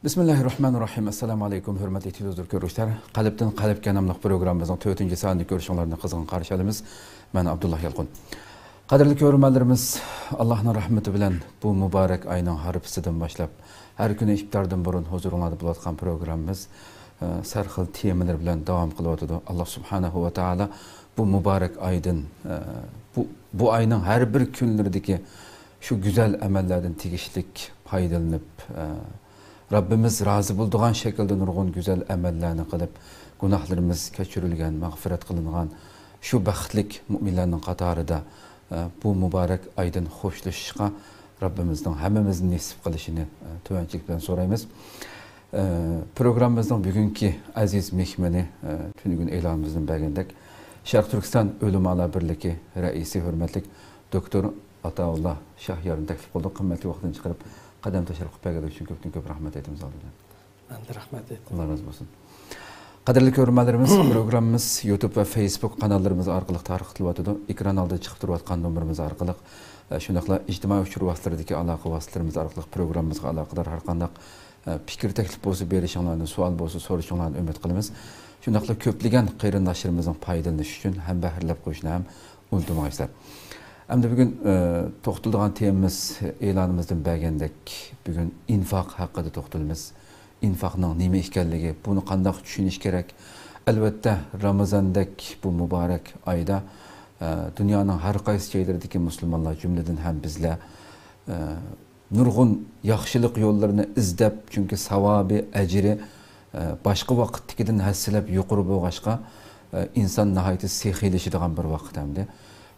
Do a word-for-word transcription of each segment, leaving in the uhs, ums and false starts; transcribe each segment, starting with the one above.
بىسمىللاھىررەھمانىررەھىم. ئەسسالامۇئەلەيكۇم، ھۆرمەتلىك تېلېۋىزور كۆرۈشلەر. قەلبتىن قەلبكە ناملىق پروگراممىمىزنىڭ تۆتىنچى سانىنى كۆرۈشۈڭلارنى قىزغىن قارشى ئالىمىز. مەن ئابدۇللا يالقۇن. قەدىرلىك كۆرۈرمەنلىرىمىز، ئاللاھنىڭ رەھمىتى بىلەن بۇ مۇبارەك ئاينىڭ ھارپىسىدىن باشلاپ، ھەر كۈنى ئىپتاردىن بۇرۇن ھۇزۇرۇڭلاردا بولۇۋاتقان پروگراممىمىز، ئە، سەرخىل تېمىلىرى بىلەن داۋام قىلىۋاتىدۇ. ئاللاھ سۇبھانەھۇ ۋە تائالا بۇ مۇبارەك ئايدىن، ئە، بۇ، بۇ ئاينىڭ ھەر بىر كۈنلىرىدىكى شۇ گۈزەل ئەمەللەردىن تېگىشلىك پايدىلىنىپ، ئە، رەببىمىز رازى بولىدىغان شەكىلدە نۇرغۇن گۈزەل ئەمەللەرنى قىلىپ، گۇناھلىرىمىز كەچۈرۈلگەن، مەغپىرەت قىلىنغان شۇ بەختلىك مۇئمىنلارنىڭ قاتارىدا، ئە، بۇ مۇبارەك ئايدىن خوشلىشىشقا رەببىمىزنىڭ ھەممىمىزنى نېسىپ قىلىشىنى، ئە، تۆۋەنچىلىك بىلەن سورايمىز. ئە، پروگراممىمىزنىڭ بۈگۈنكى ئەزىز مېھمىنى، ئە، تۈنۈگۈن ئېلانىمىزدىن بەرگەندەك، شەرقىي تۈركىستان ئۆلىمالار بىرلىكى رەئىسى، ھۆرمەتلىك دوكتور ئاتاۋۇللا شاھيارنى تەكلىپ قىلدۇق. قىممەتلىك ۋاقتىنى چىقىرىپ، قەدەم تەشرىپ قىلىپ بەرگەنلىكى ئۈچۈن كۆپتىن كۆپ رەھمەت ئېيتىمىز ئالدى بىلەن. مەن دە رەھمەت ئېيتىمەن. ئاللا رازى بولسۇن. قەدىرلىك كۆرۈرمەنلىرىمىز، پروگراممىمىز يۇتۇب ۋە فېيسبۇك قاناللىرىمىز ئارقىلىق تارقىتىلىۋاتىدۇ. ئېكران ئالدىدا چىقىپ تۇرۇۋاتقان نومۇرىمىز ئارقىلىق، ئە، شۇنداقلا ئىجتىمائىي ئۇچۇر ۋاسىتىلىرىدىكى ئالاقە ۋاسىتىلىرىمىز ئارقىلىق پروگراممىمىزغا ئالاقىدار ھەر قانداق، ئە، پىكىر تەكلىپ بولسا بېرىشىڭلارنى، سوئال بولسا سورىشىڭلارنى ئۈمىد قىلىمىز. شۇنداقلا كۆپلىگەن قېرىنداشلىرىمىزنىڭ پايدىلىنىشى ئۈچۈن ھەمبەھىرلەپ قويۇشنى ھەم ئۇنتۇمايسىلەر. ئەمدى بۈگۈن، ئە، توختىلىدىغان تېمىمىز ئېلانىمىزدىن بەرگەندەك، بۈگۈن ئىنفاق ھەققىدە توختىلىمىز. ئىنفاقنىڭ نېمە ئىكەنلىكى، بۇنى قانداق چۈشىنىش كېرەك؟ ئەلۋەتتە، رامىزاندەك بۇ مۇبارەك ئايدا، ئە، دۇنيانىڭ ھەر قايسى جايلىرىدىكى مۇسۇلمانلار، جۈملىدىن ھەم بىزلەر، ئە، نۇرغۇن ياخشىلىق يوللىرىنى ئىزدەپ، چۈنكى ساۋابى، ئەجرى، ئە، باشقا ۋاقىتتىكىدىن ھەسسىلەپ يۇقىرى بولغاچقا، ئە، ئىنسان ناھايىتى سېخىيلىشىدىغان بىر ۋاقىت ئەمدى.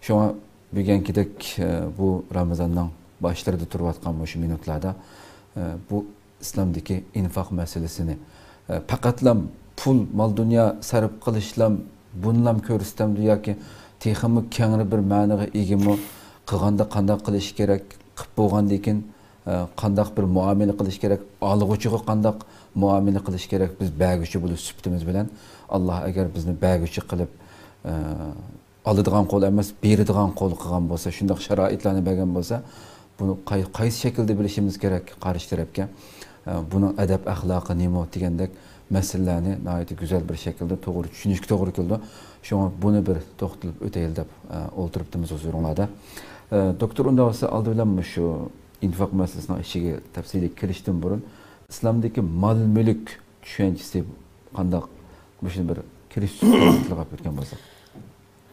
شۇڭا بۈگۈنكىدەك، ئە، بۇ رامىزاننىڭ باشلىرىدا تۇرۇۋاتقان مۇشۇ مىنۇتلاردا، ئە، بۇ ئىسلامدىكى ئىنفاق مەسىلىسىنى، ئە، پەقەتلا پۇل، مال-دۇنيا سەرپ قىلىشلا بۇنىلا كۆرسىتەمدۇ ياكى تېخىمۇ كەڭرى بىر مەنىگە ئىگىمۇ، قىلغاندا قانداق قىلىش كېرەك، قىپ بولغاندىن كېيىن، ئە، قانداق بىر مۇئامىلە قىلىش كېرەك، ئالغۇچىغا قانداق مۇئامىلە قىلىش كېرەك، بىز بەرگۈچى بولۇش سۈپىتىمىز بىلەن، ئاللا ئەگەر بىزنى بەرگۈچى قىلىپ، ئە، ئالىدىغان قول ئەمەس، بېرىدىغان قول قىلغان بولسا، شۇنداق شارائىتلارنى بەرگەن بولسا، بۇنى قاي-، قايسى شەكىلدە بېرىشىمىز كېرەك قارشى تەرەپكە؟ ئە، بۇنىڭ ئەدەپ ئەخلاقى نېمە دېگەندەك مەسىلىلەرنى ناھايىتى گۈزەل بىر شەكىلدە توغرا چۈشىنىشكە توغرا كېلىدۇ. شۇڭا بۇنى بىر توختىلىپ ئۆتەيلى دەپ، ئە، ئولتۇرۇپتىمىز ھۇزۇرۇڭلاردا. ئە، دوكتور، ئۇنداق بولسا ئالدى بىلەن مۇشۇ ئىنفاق مەسىلىسىنىڭ ئىچىگە تەپسىلىي كىرىشتىن بۇرۇن، ئىسلامدىكى مال-مۈلۈك چۈشەنچىسى قانداق؟ مۇشۇنى بىر كىرىش تىلغاپ ئۆتكەن بولساق.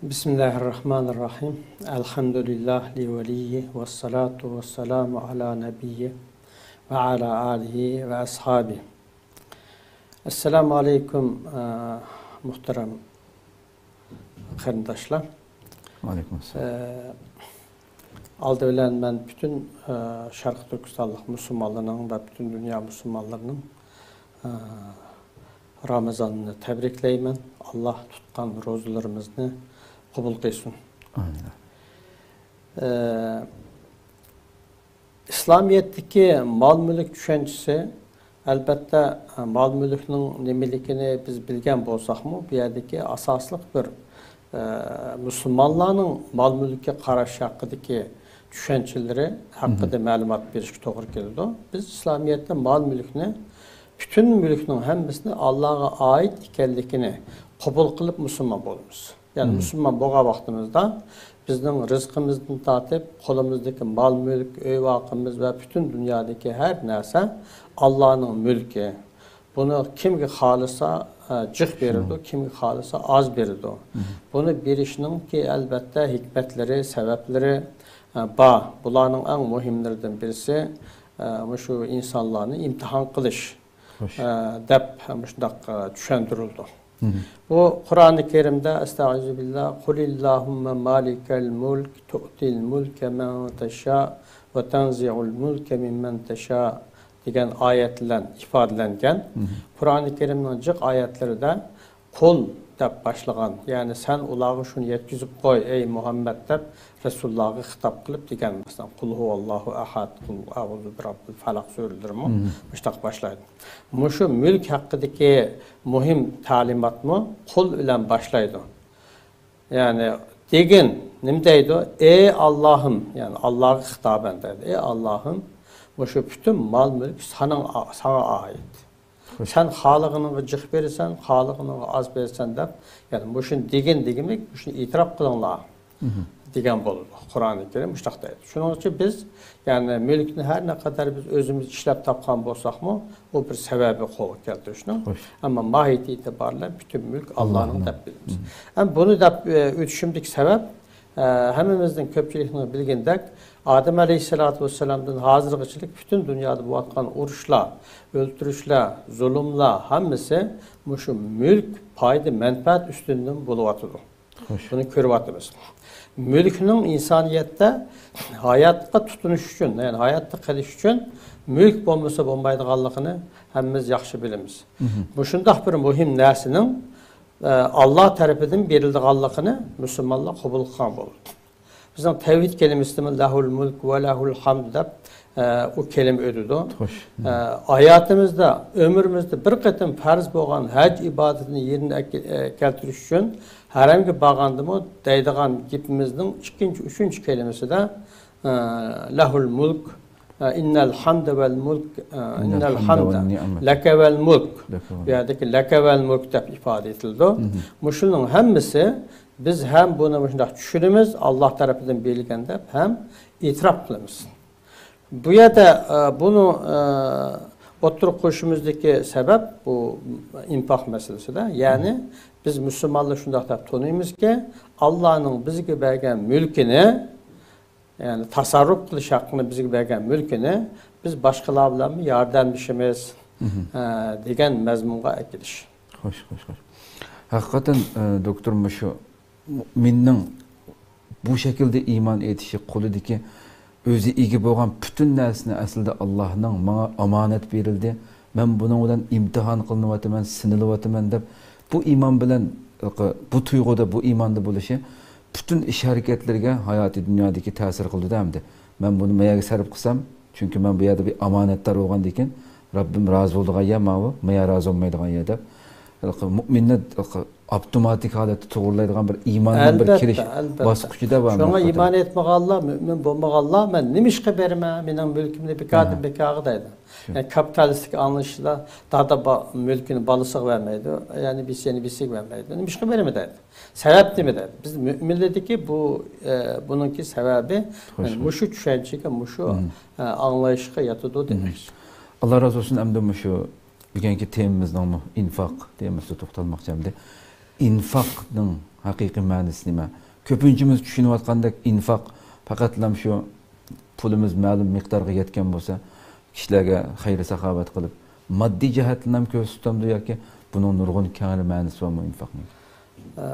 بىسمىللاھىررەھمانىررەھىم. ئەلھەمدۇلىللاھ لىۋەلىيى ۋەسسالاتۇ ۋەسسالامۇ ئالا نەبىيى ۋە ئالا ئالىھى ۋە ئەسھابى. ئەسسالامۇ ئەلەيكۇم، ئە، مۇھتەرەم قېرىنداشلار. ۋەئەلەيكۇم ئەسسالام. ئە، ئالدى بىلەن مەن پۈتۈن، ئە، شەرقىي تۈركىستانلىق مۇسۇلمانلارنىڭ ۋە پۈتۈن دۇنيا مۇسۇلمانلىرىنىڭ، ئە، رامىزانىنى تەبرىكلەيمەن. ئاللا تۇتقان روزىلىرىمىزنى قوبۇل قىلسۇن. ئامىن. ئە، ئىسلامىيەتتىكى مال-مۈلۈك چۈشەنچىسى، ئەلۋەتتە، مال-مۈلۈكنىڭ نېمىلىكىنى بىز بىلگەن بولساقمۇ، بۇ يەردىكى ئاساسلىق بىر، ئە، مۇسۇلمانلارنىڭ مال-مۈلۈككە قاراش ھەققىدىكى چۈشەنچىلىرى ھەققىدە مەلۇمات بېرىشكە توغرا كېلىدۇ. بىز ئىسلامىيەتتە مال-مۈلۈكنى، پۈتۈن مۈلۈكنىڭ ھەممىسىنى ئاللاغا ئائىت ئىكەنلىكىنى قوبۇل قىلىپ مۇسۇلمان بولىمىز. يەنى مۇسۇلمان بولغان ۋاقتىمىزدا بىزنىڭ رىزقىمىزدىن تارتىپ، قولىمىزدىكى مال-مۈلۈك، ئۆي-ۋاقىمىز ۋە پۈتۈن دۇنيادىكى ھەر نەرسە ئاللانىڭ مۈلكى. بۇنى كىمگە خالىسا، ئە، جىق بېرىدۇ، كىمگە خالىسا ئاز بېرىدۇ. بۇنى بېرىشنىڭكى، ئەلۋەتتە، ھېكمەتلىرى، سەۋەبلىرى، ئە، بار. بۇلارنىڭ ئەڭ مۇھىملىرىدىن بىرسى، ئە، مۇشۇ ئىنسانلارنى ئىمتىھان قىلىش. خوش. ئە، دەپ مۇشۇنداق، ئە، چۈشەندۈرۈلىدۇ. بۇ قۇرئانى كەرىمدە، ئەستەئىزۇ بىللا، قۇلىللاھۇممە مالىكەل مۇلك تۇئتىل مۇلكە مەن تەشا ۋە تەنزىئۇل مۇلكە مىممەن تەشا دېگەن ئايەت بىلەن ئىپادىلەنگەن. قۇرئانى كەرىمنىڭ جىق ئايەتلىرىدە قۇل دەپ باشلىغان، يەنى سەن ئۇلارغا شۇنى يەتكۈزۈپ قوي، ئەي مۇھەممەد، دەپ رەسۇلۇللاغا خىتاب قىلىپ دېگەن، مەسىلەن، قۇل ھۇۋاللاھۇ ئەھەد، قۇل ئەئۇزۇ بىرەببىل فەلەق سۈرىلىرىمۇ مۇشۇنداق باشلايدۇ. مۇشۇ مۈلك ھەققىدىكى مۇھىم تەلىماتمۇ قۇل بىلەن باشلايدۇ. يەنى دېگىن، نېمە دەيدۇ؟ ئەي ئاللاھىم، يەنى ئاللاغا خىتابەن دەيدۇ. ئەي ئاللاھىم، مۇشۇ پۈتۈن مال-مۈلۈك ساڭا، ساڭا ئائىت. خوش. سەن خالىغىنىڭغا جىق بېرىسەن، خالىغىنىڭغا ئاز بېرىسەن دەپ، يەنى مۇشۇنى دېگىن دېگۈملۈك، مۇشۇنى ئېتىراپ قىلىڭلار، مھم، دېگەن بولىدۇ. قۇرئانى كەرىم مۇشۇنداق دەيدۇ. شۇنىڭ ئۈچۈن بىز، يەنى مۈلۈكنى ھەر نەقەدەر بىز ئۆزىمىز ئىشلەپ تاپقان بولساقمۇ، ئۇ بىر سەۋەبى قولغا كەلتۈرۈشنىڭ. خوش. ئەمما ماھىيىتى ئېتىبارى بىلەن پۈتۈن مۈلۈك ئاللانىڭ، ئاللانىڭ دەپ بىلىمىز. مھم. ئەمما بۇنى دەپ، ئە، ئۆتۈشۈمدىكى سەۋەب، ئە، ھەممىمىزنىڭ، كۆپچىلىكنىڭ بىلگىنىدەك، ئادەم ئەلەيھىسسالاتۇ ۋەسسالامدىن ھازىرغىچىلىك پۈتۈن دۇنيادا بولۇۋاتقان ئۇرۇشلار، ئۆلتۈرۈشلەر، زۇلۇملار ھەممىسى مۇشۇ مۈلۈك، پايدا، مەنپەئەت ئۈستۈندىن بولۇۋاتىدۇ. خوش. بۇنى كۆرۈۋاتىمىز. مۈلۈكنىڭ ئىنسانىيەتتە ھاياتقا تۇتۇنۇش ئۈچۈن، يەنى ھاياتتا قېلىش ئۈچۈن مۈلۈك بولمىسا بولمايدىغانلىقىنى ھەممىمىز ياخشى بىلىمىز. مھم. مۇشۇنداق بىر مۇھىم نەرسىنىڭ، ئە، ئاللا تەرىپىدىن بېرىلىدىغانلىقىنى مۇسۇلمانلار قوبۇل قىلغان بولىدۇ. بىزنىڭ تەۋھىد كەلىمىسىدىمۇ «لەھۇل مۇلك ۋە لەھۇل ھەمد» دەپ، ئە، ئۇ كەلىمە ئۆتىدۇ. خوش. ئە، ھاياتىمىزدا، ئۆمرىمىزدە بىر قېتىم پەرز بولغان ھەج ئىبادىتىنى يېرىنە ئەك-، ئە، كەلتۈرۈش ئۈچۈن ھەرەمگە بارغاندىمۇ دەيدىغان گېپىمىزنىڭ ئىككىنچى، ئۈچىنچى كەلىمىسىدە، ئە، «لەھۇل مۇلك، ئە، ئىننەل ھەمدە ۋەل مۇلك، ئە، ئىننەل ئىننەل ھەمدە ھەمدە ۋەن نىئمەت لەكە ۋەل مۇلك.» لەكە ۋەل بۇ يەردىكى «لەكە ۋەل مۇلك» دەپ ئىپادە ئېتىلىدۇ. مھم. مۇشۇنىڭ ھەممىسى بىز ھەم بۇنى مۇشۇنداق چۈشىنىمىز، ئاللا تەرىپىدىن بېرىلگەن دەپ ھەم ئېتىراپ قىلىمىز. بۇ يەردە، ئە، بۇنى، ئە، ئوتتۇرىغا قويۇشىمىزدىكى سەۋەب بۇ ئىنفاق مەسىلىسىدە. يەنى بىز مۇسۇلمانلار شۇنداق دەپ تونۇيمىزكى، ئاللانىڭ بىزگە بەرگەن مۈلكىنى، يەنى تەسەررۇپ قىلىش ھەققىنى بىزگە بەرگەن مۈلكىنى بىز باشقىلار بىلەنمۇ ياردەملىشىمىز، مھم، ئە، دېگەن مەزمۇنغا ئەكېلىش. خوش، خوش، خوش. ھەقىقەتەن، ئە، دوكتور، مۇشۇ مۇئمىننىڭ بۇ شەكىلدە ئىمان ئېيتىشى، قولىدىكى ئۆزى ئىگە بولغان پۈتۈن نەرسىنى ئەسلىدە ئاللاھنىڭ ماڭا ئامانەت بېرىلدى، مەن بۇنىڭ بىلەن ئىمتىھان قىلىنىۋاتىمەن، سىنىلىۋاتىمەن دەپ بۇ ئىمان بىلەن، بۇ تۇيغۇدا، بۇ ئىماندا بولۇشى پۈتۈن ئىش ھەرىكەتلىرىگە ھاياتىي دۇنيادىكى تەسىر قىلىدۇ ئەمدى. مەن بۇنى مايەگە سەرپ قىلسام، چۈنكى مەن بۇ يەردە بىر ئامانەتدار بولغاندىكىن، رەببىم رازى بولىدىغان يەر ماۋۇ، مايا رازى بولمايدىغان يەر دەپ، ھېلىقى مۇئمىننى ھېلىقى ئاپتوماتىك ھالەتتە توغرىلايدىغان بىر ئىماننىڭ بىر ئەلۋەتتە، كىرىش ئەلۋەتتە. باسقۇچىدا بار شۇڭا مۇقەددەر. ئىمان ئېيتمىغانلار، مۆمىن بولمىغانلار، «مەن نېمىشقا بېرىمەن؟ مېنىڭ مۈلكۈمنى بىكاردىن شۇ. بىكارغا» دەيدۇ. شۇ. يەنى كاپىتالىستىك ئاڭلىشىشتا دادا با-، مۈلكىنى بالىسىغا بەرمەيدۇ، يەنى بىسى، يەنى بىسىگە بەرمەيدۇ. «نېمىشقا بېرىمەن؟» دەيدۇ. سەۋەب نېمە دەيدۇ. بىز مۆمىنلەردىكى بۇ، ئە، بۇنىڭكى سەۋەبى، خوش، يەنى خوش. مۇشۇ چۈشەنچىگە، مۇشۇ، مم. ئە، ئاڭلايىشقا ياتىدۇ دېمەكچى. مم. ئاللا رازى بولسۇن. ئەمدى مۇشۇ بۈگۈنكى تېمىمىزنىڭمۇ ئىنفاق تېمىسىدا توختالماقچى ئەمدى. ئىنفاقنىڭ ھەقىقىي مەنىسى نېمە؟ كۆپىنچىمىز چۈشىنىۋاتقاندەك، ئىنفاق پەقەتلا شۇ پۇلىمىز مەلۇم مىقدارغا يەتكەن بولسا، كىشىلەرگە خەير-ساخاۋەت قىلىپ، ماددىي جەھەتتىن ھەم كۆرسىتەمدۇ ياكى بۇنىڭ نۇرغۇن كەڭرى مەنىسى بارمۇ ئىنفاقنىڭ؟ ئە،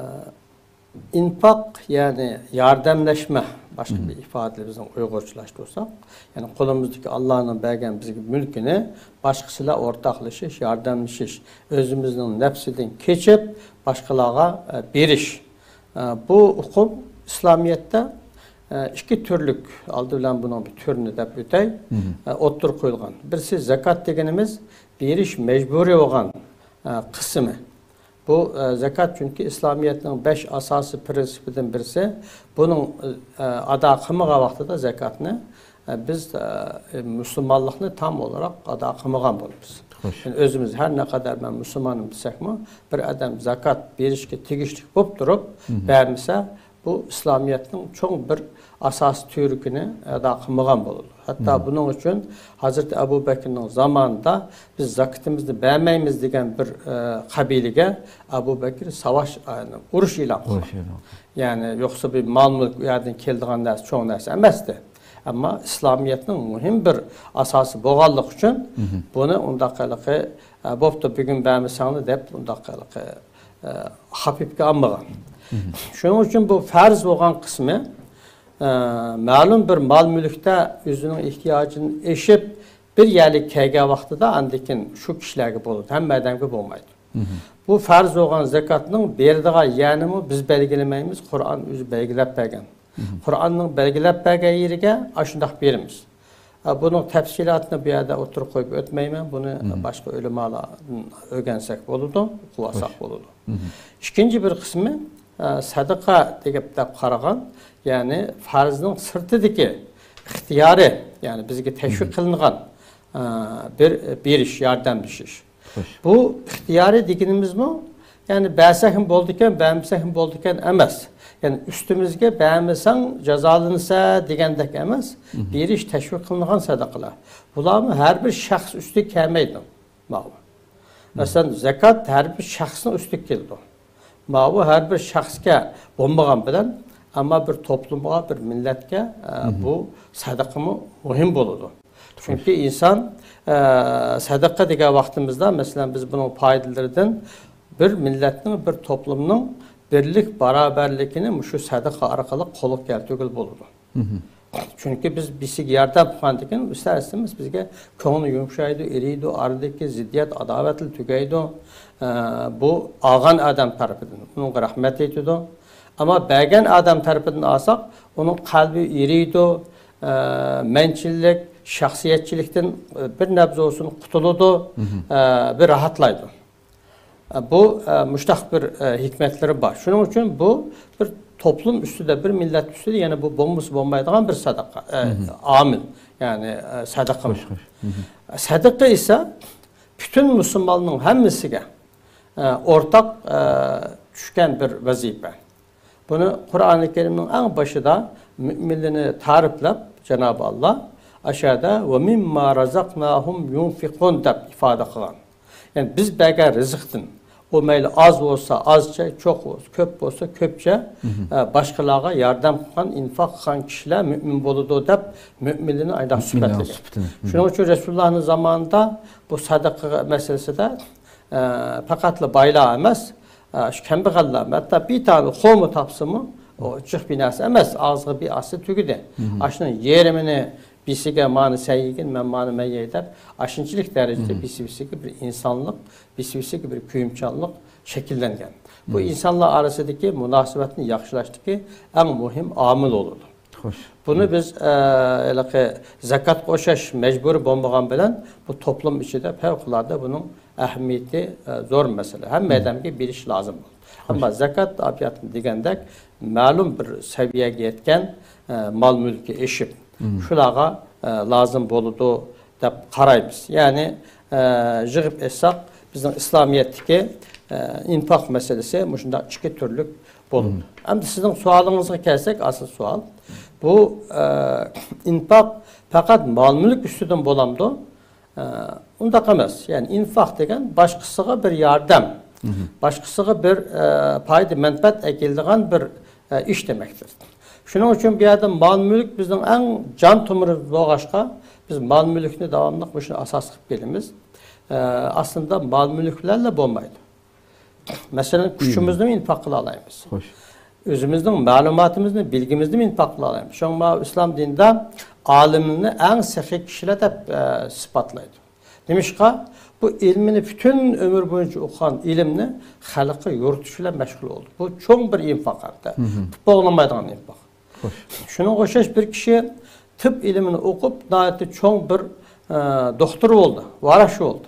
ئىنفاق، يەنى ياردەملەشمە، باشقا مم. بىر ئىپادىلەر بىزنىڭ ئۇيغۇرچىلاشتۇرساق، يەنى قولىمىزدىكى ئاللانىڭ بەرگەن بىزگە مۈلكىنى باشقىسى بىلەن ئورتاقلىشىش، ياردەملىشىش، ئۆزىمىزنىڭ نەپسىدىن كېچىپ، باشقىلارغا، ئە، بېرىش. ئە، بۇ ئۇقۇم ئىسلامىيەتتە، ئە، ئىككى تۈرلۈك، ئالدى بىلەن بۇنىڭ بىر تۈرىنى دەپ ئۆتەي، مم. ئە، ئوتتۇرىغا قويۇلغان. بىرسى زاكات دېگىنىمىز بېرىش مەجبۇرىي بولغان، ئە، قىسمى. بۇ، ئە، زاكات چۈنكى ئىسلامىيەتنىڭ بەش ئاساسىي پىرىنسىپىدىن بىرسى. بۇنىڭ، ئە، ئادا قىلمىغان ۋاقتىدا زاكاتنى، ئە، بىز، ئە، مۇسۇلمانلىقنى تام ئولاراق ئادا قىلمىغان بولىمىز. خوش. يەنى ئۆزىمىز ھەر نەقەدەر «مەن مۇسۇلمانمەن» دېسەكمۇ، بىر ئادەم زاكات بېرىشكە تېگىشلىك بولۇپ تۇرۇپ، مم. بەرمىسە، بۇ ئىسلامىيەتنىڭ چوڭ بىر ئاساسىي تۈۋرۈكىنى ئادا قىلمىغان بولىدۇ. ھەتتا مم. بۇنىڭ ئۈچۈن ھەزرىتى ئەبۇ بەكرىنىڭ زامانىدا «بىز زاكىتىمىزنى بەرمەيمىز» دېگەن بىر، ئە، قەبىلىگە ئەبۇ بەكرى ساۋاش، ئە، ئۇرۇش ئېلان قىلغان. ئۇرۇش ئېلان قىلغان. يەنى يوقسا بىر مال-مۈلۈك ئۇ يەردىن كېلىدىغان نەرسە، چوڭ نەرسە ئەمەستى. ئەمما ئىسلامىيەتنىڭ مۇھىم بىر ئاساسى بولغانلىقى ئۈچۈن مم. بۇنى ئۇنداق ھېلىقى، «ئە، بوپتۇ، بۈگۈن بەرمىسەڭلار» دەپ ئۇنداق ھېلىقى، ئە، خەپىپكە ئالمىغان. مم. شۇنىڭ ئۈچۈن بۇ پەرز بولغان قىسمى، ئە، مەلۇم بىر مال-مۈلۈكتە ئۆزىنىڭ ئېھتىياجىدىن ئېشىپ بىر يەرلىك كەلگەن ۋاقتىدا ئاندىن كېيىن شۇ كىشىلەرگە بولىدۇ، ھەممە ئادەمگە بولمايدۇ. مم. بۇ پەرز بولغان زاكاتنىڭ بېرىدىغان يەرنىمۇ بىز بەلگىلىمەيمىز، قۇرئان ئۆزى بەلگىلەپ بەرگەن. مم. قۇرئاننىڭ بەلگىلەپ بەرگەن يېرىگە ئاشۇنداق بېرىمىز. ئە، بۇنىڭ تەپسىلاتىنى بۇ يەردە ئوتتۇرىغا قويۇپ ئۆتمەيمەن. بۇنى مم. باشقا ئۆلىمالاردىن ئۆگەنسەك بولىدۇ، ئوقۇۋالساق خوش. بولىدۇ. مم. ئىككىنچى بىر قىسمى، ئە، سەدىقە دەپ، دەپ قارىغان، يەنى پەرزنىڭ سىرتىدىكى ئىختىيارىي، يەنى بىزگە تەشۋىق قىلىنغان، ئە، بىر بېرىش، ياردەملىشىش. خوش. بۇ ئىختىيارىي دېگىنىمىزمۇ، يەنى بەرسەكمۇ بولىدىكەن، بەرمىسەكمۇ بولىدىكەن ئەمەس. يەنى ئۈستىمىزگە بەرمىسەڭ جازالىنىسەن دېگەندەك ئەمەس، بېرىش تەشۋىق قىلىنغان سەدىقىلەر. بۇلارمۇ ھەر بىر شەخس ئۈستىگە كەلمەيدۇ. ماۋۇ. مەسىلەن، زاكات ھەر بىر شەخسنىڭ ئۈستىگە كېلىدۇ. ماۋۇ ھەر بىر شەخسكە بولمىغان بىلەن، ئەمما بىر توپلۇمغا، بىر مىللەتكە، ئە، بۇ سەدىقىمۇ مۇھىم بولىدۇ. چۈنكى ئىنسان، ئە، سەدىقە دېگەن ۋاقتىمىزدا، مەسىلەن، بىز بۇنىڭ پايدىلىرىدىن بىر مىللەتنىڭ، بىر توپلۇمنىڭ بىرلىك، باراۋەرلىكىنى مۇشۇ سەدىقە ئارقىلىق قولغا كەلتۈرگىلى بولىدۇ. چۈنكى بىز بىرسىگە ياردەم قىلغاندىن كېيىن، ئىستەر-ئىستىمەس بىزگە كۆڭلى يۇمشايدۇ، ئېرىيدۇ، ئارىدىكى زىددىيەت، ئاداۋەتلەر تۈگەيدۇ. ئە، بۇ ئالغان ئادەم تەرىپىدىن ئۇنىڭغا رەھمەت ئېيتىدۇ. ئەمما بەرگەن ئادەم تەرىپىدىن ئالساق، ئۇنىڭ قەلبى ئېرىيدۇ، ئە، مەنچىللىك، شەخسىيەتچىلىكتىن، ئە، بىر نەبزە بولسۇن قۇتۇلىدۇ، ئە، بىر راھەتلايدۇ. ئە، بۇ، ئە، مۇشتاق بىر، ئە، ھېكمەتلىرى بار. شۇنىڭ ئۈچۈن بۇ بىر توپلۇم ئۈستىدە، بىر مىللەت ئۈستىدە يەنە بۇ بولمىسا بولمايدىغان بىر سەدىقە، ئە، ئامىل. يەنى، ئە، سەدىقە. خوش، خوش. سەدىقە ئىسە پۈتۈن مۇسۇلماننىڭ ھەممىسىگە، ئە، ئورتاق، ئە، چۈشكەن بىر ۋەزىپە. بۇنى قۇرئانى كەرىمنىڭ ئەڭ باشىدا مۆمىنلىرىنى تەرىپلەپ، جانابى ئاللا ئاشۇ يەردە «ۋە مىمما رازاقناھۇم يۇنفىقۇن» دەپ ئىپادە قىلغان. يەنى بىز بەرگەن رىزىقتىن، ئۇ مەيلى ئاز بولسا ئازچە، چوڭ بولسا، كۆپ بولسا كۆپچە، ئە، باشقىلارغا ياردەم قىلغان، ئىنفاق قىلغان كىشىلەر مۆمىن بولىدۇ دەپ مۆمىنلىرىنى ئايداق سۈپەتلىگەن. شۇنىڭ ئۈچۈن رەسۇلۇللانىڭ زامانىدا بۇ سەدىقە مەسىلىسىدە، ئە، پەقەتلا بايلار ئەمەس، ئە، شۇ كەمبەغەللەر، ھەتتا بىر تانە خورما تاپسىمۇ، ئۇ جىق بىر نەرسە ئەمەس، ئاغزىغا بىر ئاسا تۈگىدى. ئاشۇنىڭ يېرىمىنى بىرسىگە مانا سەن يېگىن، مەن مانا مەن يەي دەپ، ئاشۇنچىلىك دەرىجىدە بىرسى-بىرسىگە بىر ئىنسانلىق، بىرسى-بىرسىگە بىر كۆيۈمچانلىق شەكىللەنگەن. بۇ ئىنسانلار ئارىسىدىكى مۇناسىۋەتنى ياخشىلاشتىكى ئەڭ مۇھىم ئامىل بولىدۇ. خوش. بۇنى بىز، ئە، ھېلىقى زاكاتقا ئوخشاش مەجبۇرىي بولمىغان بىلەن، بۇ توپلۇم ئىچىدە پەۋقۇلئاددە بۇنىڭ ئەھمىيىتى، ئە، زور مەسىلە. ھەممە ئادەمگە بېرىش لازىم بولىدۇ. ئەمما زاكات ئاپىياتنى دېگەندەك، مەلۇم بىر سەۋىيەگە يەتكەن، ئە، مال مۈلكى ئېشىپ، شۇلارغا، ئە، لازىم بولىدۇ دەپ قارايمىز. يەنى، ئە، يىغىپ ئېيتساق، بىزنىڭ ئىسلامىيەتتىكى، ئە، ئىنفاق مەسىلىسى مۇشۇنداق ئىككى تۈرلۈك بولىدۇ. ئەمدى سىزنىڭ سوئالىڭىزغا كەلسەك، ئاساسىي سوئال، بۇ، ئە، ئىنفاق پەقەت مال مۈلۈك ئۈستىدىن بولامدۇ؟ ئە، ئۇنداق ئەمەس. يەنى ئىنفاق دېگەن باشقىسىغا بىر ياردەم، باشقىسىغا بىر، ئە، پايدا، مەنپەئەت ئەكېلىدىغان بىر، ئە، ئىش دېمەكتۇر. شۇنىڭ ئۈچۈن بۇ يەردە مال مۈلۈك بىزنىڭ ئەڭ جان تومۇرىمىز بولغاچقا، بىز مال مۈلۈكنى داۋاملىق مۇشۇنى ئاساس قىلىپ كېلىمىز. ئە، ئاسلىدا مال مۈلۈك بىلەنلا بولمايدۇ. مەسىلەن، كۈچىمىزنىمۇ ئىنفاق قىلالايمىز. خوش. ئۆزىمىزنىڭ مەلۇماتىمىزنى، بىلگىمىزنىمۇ ئىنفاق قىلالايمىز. شۇڭا ماۋۇ ئىسلام دىنىدا ئالىمنى ئەڭ سېخىي كىشىلەر دەپ، ئە، سىپاتلايدۇ. نېمىشقا؟ بۇ ئىلمىنى پۈتۈن ئۆمۈر بويىچە ئوقۇغان ئىلىمنى خەلققە يورۇتۇش بىلەن مەشغۇل بولدى. بۇ چوڭ بىر ئىنفاق ھەتتا. تۇتۇپ بولمايدىغان ئىنفاق. خوش. شۇنىڭغا ئوخشاش بىر كىشى تېب ئىلمىنى ئوقۇپ، ناھايىتى چوڭ بىر، ئە، دوختۇر بولدى، ۋراچ بولدى.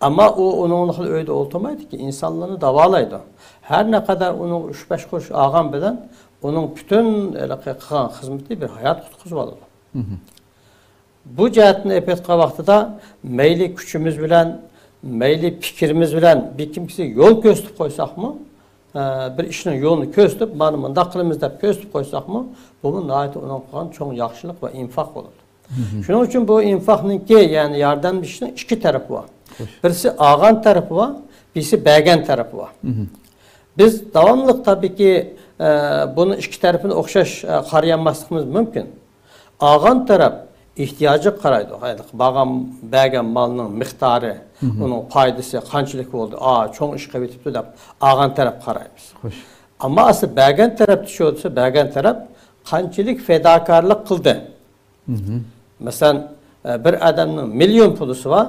ئەمما ئۇ ئۇنىڭ ئۆيىدە ئولتۇرمايدىكەن، ئىنسانلارنى داۋالايدۇ. ھەر نەقەدەر ئۇنىڭ ئۈچ بەش قۇرۇش ئالغان بىلەن ئۇنىڭ پۈتۈن ھېلىقى قىلغان خىزمىتى بىر ھايات قۇتقۇزۇۋالىدۇ. بۇ جەھەتتىن ئېلىپ ئېيتقان ۋاقتىدا مەيلى كۈچىمىز بىلەن، مەيلى پىكرىمىز بىلەن بىر كىمگە يول كۆرسىتىپ قويساقمۇ، ئە، بىر ئىشنىڭ يولىنى كۆرسىتىپ، مانا مۇنداق قىلىمىز دەپ كۆرسىتىپ قويساقمۇ، بۇمۇ ناھايىتى ئۇنىڭ قىلغان چوڭ ياخشىلىق ۋە ئىنفاق بولىدۇ. شۇنىڭ ئۈچۈن بۇ ئىنفاقنىڭكى، يەنى ياردەملىشىشنىڭ ئىككى تەرىپى بار. بىرسى ئالغان تەرىپى بار، بىرسى بەرگەن تەرىپى بار. بىز داۋاملىق تەبىئىيكى، ئە، بۇنىڭ ئىككى تەرىپىنى ئوخشاش، ئە، قارىيالماسلىقىمىز مۇمكىن. ئالغان تەرەپ ئېھتىياجىغا قارايدۇ. بارغان، بەرگەن مالنىڭ مىقدارى، ئۇنىڭ پايدىسى قانچىلىك بولدى، ئا، چوڭ ئىش قىلىۋېتىپتۇ دەپ ئالغان تەرەپ قارايمىز. خوش. ئەمما ئەسلى بەرگەن تەرەپتە شۇ دېسە، بەرگەن تەرەپ قانچىلىك پىداكارلىق قىلدى. مەسىلەن، ئە، بىر ئادەمنىڭ مىليون پۇلىسى بار،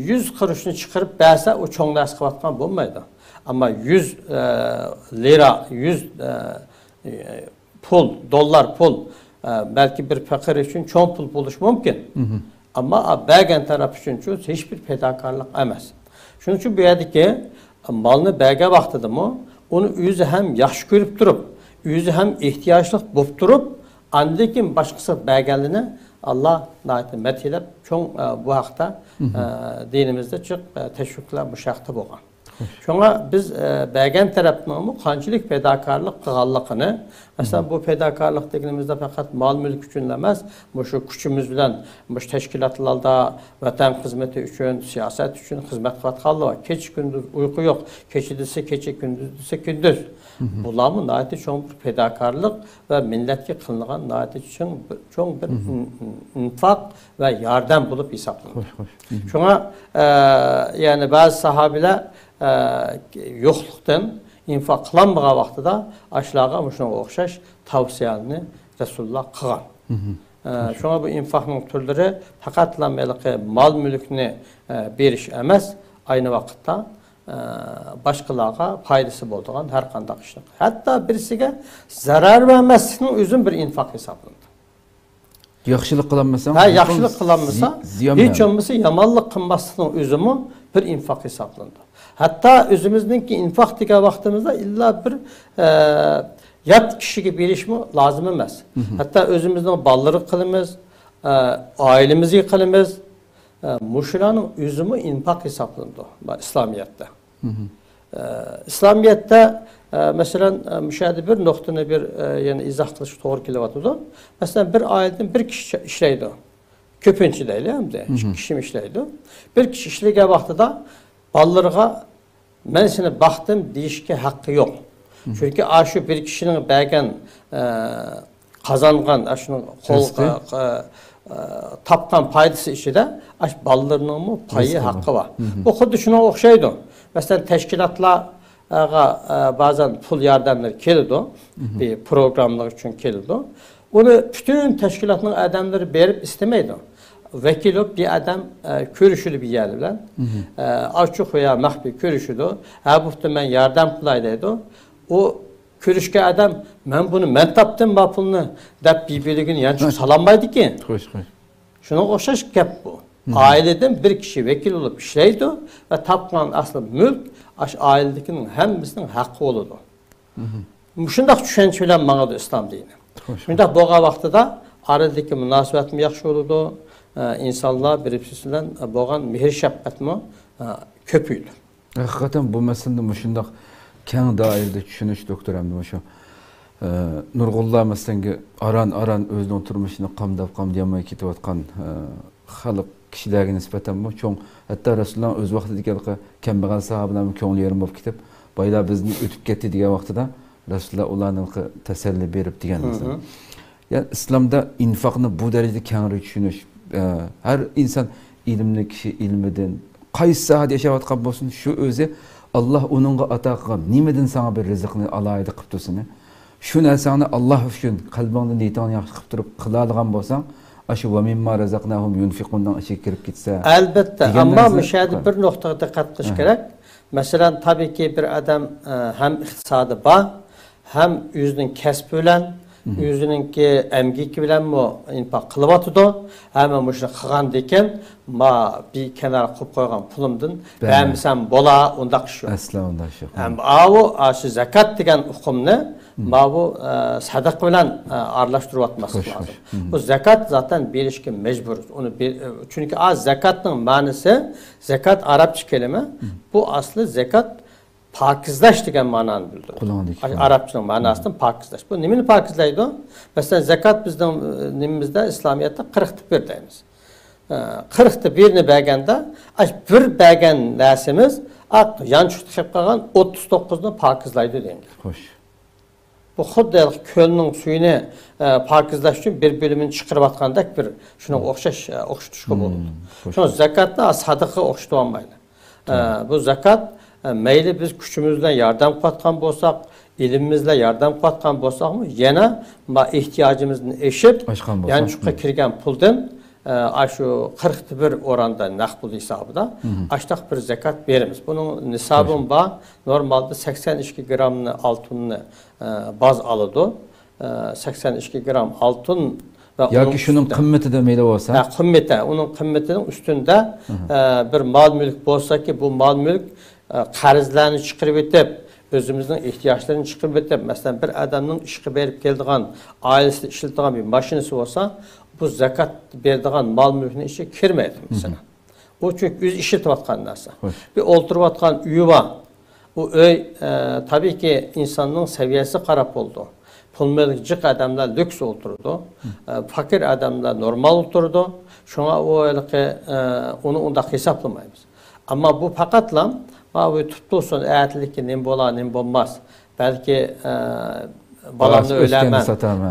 يۈز قۇرۇشنى چىقىرىپ بەرسە، ئۇ چوڭ نەرسە قىلىۋاتقان بولمايدۇ. ئەمما يۈز، ئە، لىرا، يۈز، ئە، پۇل، دوللار پۇل، ئە، بەلكى بىر پەقىر ئۈچۈن چوڭ پۇل بولۇشى مۇمكىن. ئەمما، ئا، بەرگەن تەرەپ ئۈچۈن شۇ ھېچبىر پىداكارلىق ئەمەس. شۇنىڭ ئۈچۈن بۇ يەردىكى مالنى بەرگەن ۋاقتىدىمۇ ئۇنى ئۆزى ھەم ياخشى كۆرۈپ تۇرۇپ، ئۆزى ھەم ئېھتىياجلىق بولۇپ تۇرۇپ، ئاندىن كېيىن باشقىسىغا بەرگەنلىرىنى ئاللا ناھايىتى مەدھىيلەپ، چوڭ، ئە، بۇ ھەقتە، ئە، دىنىمىزدە جىق، ئە، تەشۋىقلار مۇشۇ ھەقتە بولغان. شۇڭا بىز، ئە، بەرگەن تەرەپنىڭمۇ قانچىلىك پىداكارلىق قىلغانلىقىنى، مەسىلەن، بۇ پىداكارلىق دېگىنىمىزدە پەقەت مال-مۈلۈك ئۈچۈن ئەمەس، مۇشۇ كۈچىمىز بىلەن مۇشۇ تەشكىلاتلاردا ۋەتەن خىزمىتى ئۈچۈن، سىياسەت ئۈچۈن خىزمەت قىلىۋاتقانلار بار. كېچە-كۈندۈز ئۇيقۇ يوق، كېچە دېسە كېچە، كۈندۈز دېسە كۈندۈز. بۇلارمۇ ناھايىتى چوڭ بىر پىداكارلىق ۋە مىللەتكە قىلىنغان ناھايىتى چوڭ، چوڭ بىر ئىن-، ئىنفاق ۋە ياردەم بولۇپ ھېسابلىنىدۇ. خوش، خوش. شۇڭا، ئە، يەنى بەزى ساھابىلەر، ئە، يوقلۇقتىن ئىنفاق قىلالمىغان ۋاقتىدا ئاشۇلارغا مۇشۇنىڭغا ئوخشاش تەۋسىيەلەرنى رەسۇلۇللا قىلغان. ئە، شۇڭا بۇ ئىنفاقنىڭ تۈرلىرى پەقەتلا ھېلىقى مال-مۈلۈكنى، ئە، بېرىش ئەمەس، ئاينى ۋاقىتتا، ئە، باشقىلارغا پايدىسى بولىدىغان ھەر قانداق ئىشنى قىل. ھەتتا بىرسىگە زەرەر بەرمەسلىكنىڭ ئۆزىمۇ بىر ئىنفاق ھېسابلىنىدۇ. ياخشىلىق قىلالمىساڭ، ھە، ياخشىلىق قىلالمىسا، زى-، زىيان ھېچ بولمىسا يامانلىق قىلماسلىقنىڭ ئۆزىمۇ بىر ئىنفاق ھېسابلىنىدۇ. ھەتتا ئۆزىمىزنىڭكى ئىنفاق دېگەن ۋاقتىمىزدا ئىللا بىر، ئە، يات كىشىگە بېرىشمۇ لازىم ئەمەس. ھەتتا ئۆزىمىزنىڭ بالىلىرىغا قىلىمىز، ئە، ئائىلىمىزگە قىلىمىز. ئە، مۇشۇلارنىڭ ئۆزىمۇ ئىنفاق ھېسابلىنىدۇ، بۇ ئىسلامىيەتتە. ئە، ئىسلامىيەتتە، ئە، مەسىلەن، ئە، مۇشۇ يەردە بىر نۇقتىنى بىر، ئە، يەنە ئىزاھ قىلىشقا توغرا كېلىۋاتىدۇ. مەسىلەن، بىر ئائىلىدىن بىر كىشى ئىشلەيدۇ. كۆپىنچە دەيلى ئەمدى، ئىككى كىشىمۇ ئىشلەيدۇ. بىر كىشى ئىشلىگەن ۋاقتىدا بالىلىرىغا مەن سېنى باقتىم دېيىشكە ھەققى يوق. چۈنكى ئاشۇ بىر كىشىنىڭ بەرگەن، ئە، قازانغان، ئاشۇنىڭ قول، رىزقى. ئە، ئە، تاپقان پايدىسى ئىچىدە ئاشۇ بالىلىرىنىڭمۇ پايى، رىزقى بار. ھەققى بار. بۇ خۇددى شۇنىڭغا ئوخشايدۇ. مەسىلەن، تەشكىلاتلارغا، ئە، بەزەن پۇل ياردەملىرى كېلىدۇ، بىر پروگراممىلار ئۈچۈن كېلىدۇ. ئۇنى پۈتۈن تەشكىلاتنىڭ ئادەملىرى بېرىپ ئىستىمەيدۇ. ۋەكىل بولۇپ بىر ئادەم، ئە، كۆرۈشىدۇ بىر يەر بىلەن. ئە، ئاچچىق ۋە مەخپىي كۆرۈشىدۇ. ھە، بوپتۇ، مەن ياردەم قىلاي دەيدۇ. ئۇ كۆرۈشكەن ئادەم، مەن بۇنى مەن تاپتىم، ما پۇلنى دەپ بىر-بىرىگە يانچۇق سالالمايدىكەن. خوش، خوش. شۇنىڭغا ئوخشاش گەپ بۇ. ئائىلىدىن بىر كىشى ۋەكىل بولۇپ ئىشلەيدۇ ۋە تاپقان ئەسلى مۈلك ئاشۇ ئائىلىدىكىنىڭ ھەممىسىنىڭ ھەققى بولىدۇ. مۇشۇنداق چۈشەنچە بىلەن ماڭىدۇ ئىسلام دىنى. خوش. شۇنداق بولغان ۋاقتىدا ئارىدىكى مۇناسىۋەتمۇ ياخشى بولىدۇ. ئە، ئىنسانلار بىر-بىرسى بىلەن بولغان مېھىر-شەپقەتمۇ، ئە، كۆپىيىدۇ. ھەقىقەتەن بۇ مەسىلىدە مۇشۇنداق كەڭ دائىرىدە چۈشىنىش، دوكتور، ھەمدە مۇشۇ، ئە، نۇرغۇنلار مەسىلەنگە ئاران-ئاران ئۆزىنىڭ تۇرمۇشىنى قامداپ-قامدىيالماي كېتىۋاتقان، ئە، خەلق كىشىلەرگە نىسبەتەنمۇ چوڭ، ھەتتا رەسۇلۇللاھنىڭ ئۆز ۋاقتىدىكى ھېلىقى كەمبەغەل ساھابىلەرمۇ كۆڭلى يېرىم بولۇپ كېتىپ، بايلار بىزدىن ئۆتۈپ كەتتى دېگەن ۋاقتىدا رەسۇلۇللاھ ئۇلارنى ھېلىقى تەسەللى بېرىپ دېگەن مەسىلە. يەنى ئىسلامدا ئىنفاقنى بۇ دەرىجىدە كەڭرى چۈشىنىش، ئە، ھەر ئىنسان ئىلىملىك كىشى ئىلمىدىن، قايسى ساھەدە ياشاۋاتقان بولسۇن، شۇ ئۆزى ئاللاھ ئۇنىڭغا ئاتا قىلغان نېمىدىن ساڭا بىر رىزىقنى ئالاھىدە قىپتۇ سېنى؟ شۇ نەرسەڭنى ئاللاھ ئۈچۈن قەلبىڭنى، نىيىتىڭنى ياخشى قىلىپ تۇرۇپ قىلالىغان بولساڭ، ئاشۇ «ۋە مىمما رەزەقناھۇم يۇنفىقۇننىڭ» ئىچىگە كىرىپ كەتسە، ئەلبەتتە، دېگەن ئەمما نەرسە مۇشۇ يەردە بىر نۇقتىغا دىققەت قىلىش كېرەك. مەسىلەن، تابىئىيكى، بىر ئادەم، ئە، ھەم ئىقتىسادى بار، ھەم ئۆزىنىڭ كەسپى بىلەن، ئۆزىنىڭكى ئەمگىكى بىلەنمۇ ئىنفاق قىلىۋاتىدۇ. ھەم مۇشۇنى قىلغاندىكىن، ما بىر كەنارغا قويۇپ قويغان پۇلۇمدىن بەرمىسەم بولا، ئۇنداق ئىش يوق. ئەسلا ئۇنداق ئىش يوق. ھەم ئاۋۇ، ئاشۇ زاكات دېگەن ئۇقۇمنى ماۋۇ، ئە، سەدىقە بىلەن، ئە، ئارىلاشتۇرۇۋاتماسلىق لازىم. بۇ زاكات زاتەن بېرىشكە مەجبۇر. ئۇنى بېر-، ئە، چۈنكى ئا زاكاتنىڭ مەنىسى، زاكات ئەرەبچە كەلىمە، بۇ ئەسلى زاكات پاكىزلاش دېگەن مەنانى بىلدۈرىدۇ. ئاش-، ئەرەبچىنىڭ مەناسىدىن پاكىزلاش. بۇ نېمىنى پاكىزلايدۇ؟ مەسىلەن، زاكات بىزنىڭ، ئە، نېمىمىزدە، ئىسلامىيەتتە قىرىقتا بىر دەيمىز. ئە، قىرىقتا بىرنى بەرگەندە، ئاش بىر بەرگەن نەرسىمىز، ئاق، يانچۇقتا قېلىپ قالغان ئوتتۇز توققۇزنى پاكىزلايدۇ دېگەن گەپ. خوش. بۇ خۇددى كۆلنىڭ سۈيىنى، ئە، پاكىزلاش ئۈچۈن بىر بۆلۈمىنى چىقىرىۋاتقاندەك بىر شۇنىڭغا ئوخشاش، ئە، ئوخشىتىشقا بولىدۇ. شۇڭا زاكاتنى سەدىقىگە ئوخشىتىۋالمايلى. ئە، بۇ زاكات، ئە، مەيلى بىز كۈچىمىز بىلەن ياردەم قىلىۋاتقان بولساق، ئىلمىمىز بىلەن ياردەم قىلىۋاتقان بولساقمۇ، يەنە ما ئېھتىياجىمىزدىن ئېشىپ، ئاشقان بولسا، يانچۇققا كىرگەن پۇلدىن، ئە، ئاشۇ قىرىقتا بىر ئوراندا نەق پۇل ھېسابىدا ئاشتاق بىر زاكات بېرىمىز. بۇنىڭ نىسابىمۇ بار. نورمالدا سەكسەن ئىككى گرامنى ئالتۇننى، ئە، باز ئالىدۇ. ئە، سەكسەن ئىككى گرام ئالتۇن ۋە ياكى ئۇنىڭ شۇنىڭ ئۈستىدە قىممىتىدە مەيلى بولسا. ھە، قىممىتى، ئۇنىڭ قىممىتىنىڭ ئۈستىدە، ئە، بىر مال-مۈلۈك بولساكى، بۇ مال-مۈلۈك، ئە، قەرزلەرنى چىقىرىۋېتىپ، ئۆزىمىزنىڭ ئېھتىياجلىرىنى چىقىرىپ ئۆتۈپ، مەسىلەن، بىر ئادەمنىڭ ئىشقا بېرىپ كېلىدىغان، ئائىلىسىدە ئىشلىتىدىغان بىر ماشىنىسى بولسا، بۇ زاكات بېرىدىغان مال-مۈلۈكنىڭ ئىچىگە كىرمەيدۇ، مەسىلەن. ئۇ چۈنكى ئۆزى ئىشلىتىۋاتقان نەرسە. بىر ئولتۇرۇۋاتقان ئۆيى بار. ئۇ ئۆي، ئە، تەبىئىيكى، ئىنساننىڭ سەۋىيەسىگە قاراپ بولىدۇ. پۇل-مۈلكى جىق ئادەملەر لۈكس ئولتۇرىدۇ. ئە، پاكىر ئادەملەر نورمال ئولتۇرىدۇ. شۇڭا ئۇ ھېلىقى، ئە، ئۇنى ئۇنداق ھېسابلىمايمىز. ئەمما بۇ پەقەتلا، ما، بۇ تۇتۇپ تۇرسۇن، ئەتىلىككە نېمە بولا، نېمە بولماس. بەلكى، ئە، بالامنى ئۆيلەرمەن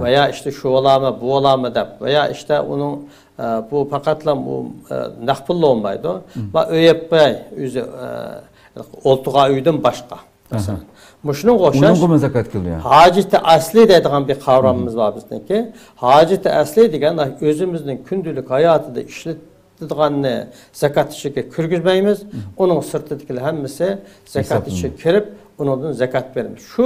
ۋە يا ئىشتە شۇ بولامۇ، بۇ بولامۇ دەپ، ۋە يا ئىشتە ئۇنىڭ، ئە، بۇ پەقەتلا ئۇ، ئە، نەق پۇللا بولمايدۇ. ما، ئۆي ئېلىپ قوياي، ئۆزى، ئە، ئولتۇرغان ئۆيدىن باشقا. مەسىلەن، مۇشۇنىڭغا ئوخشاش ھاجىتى ئەسلى دەيدىغان بىر قاۋرىمىمىز بار بىزنىڭكى. ھاجىتى ئەسلى دېگەن ئۆزىمىزنىڭ كۈندىلىك ھاياتىدا ئىشلىتىدىغاننى زاكات ئىچىگە كىرگۈزمەيمىز. ئۇنىڭ سىرتىدىكىلەر ھەممىسى زاكات ئىچىگە كىرىپ، ئۇنىڭدىن زاكات بېرىمىز. شۇ،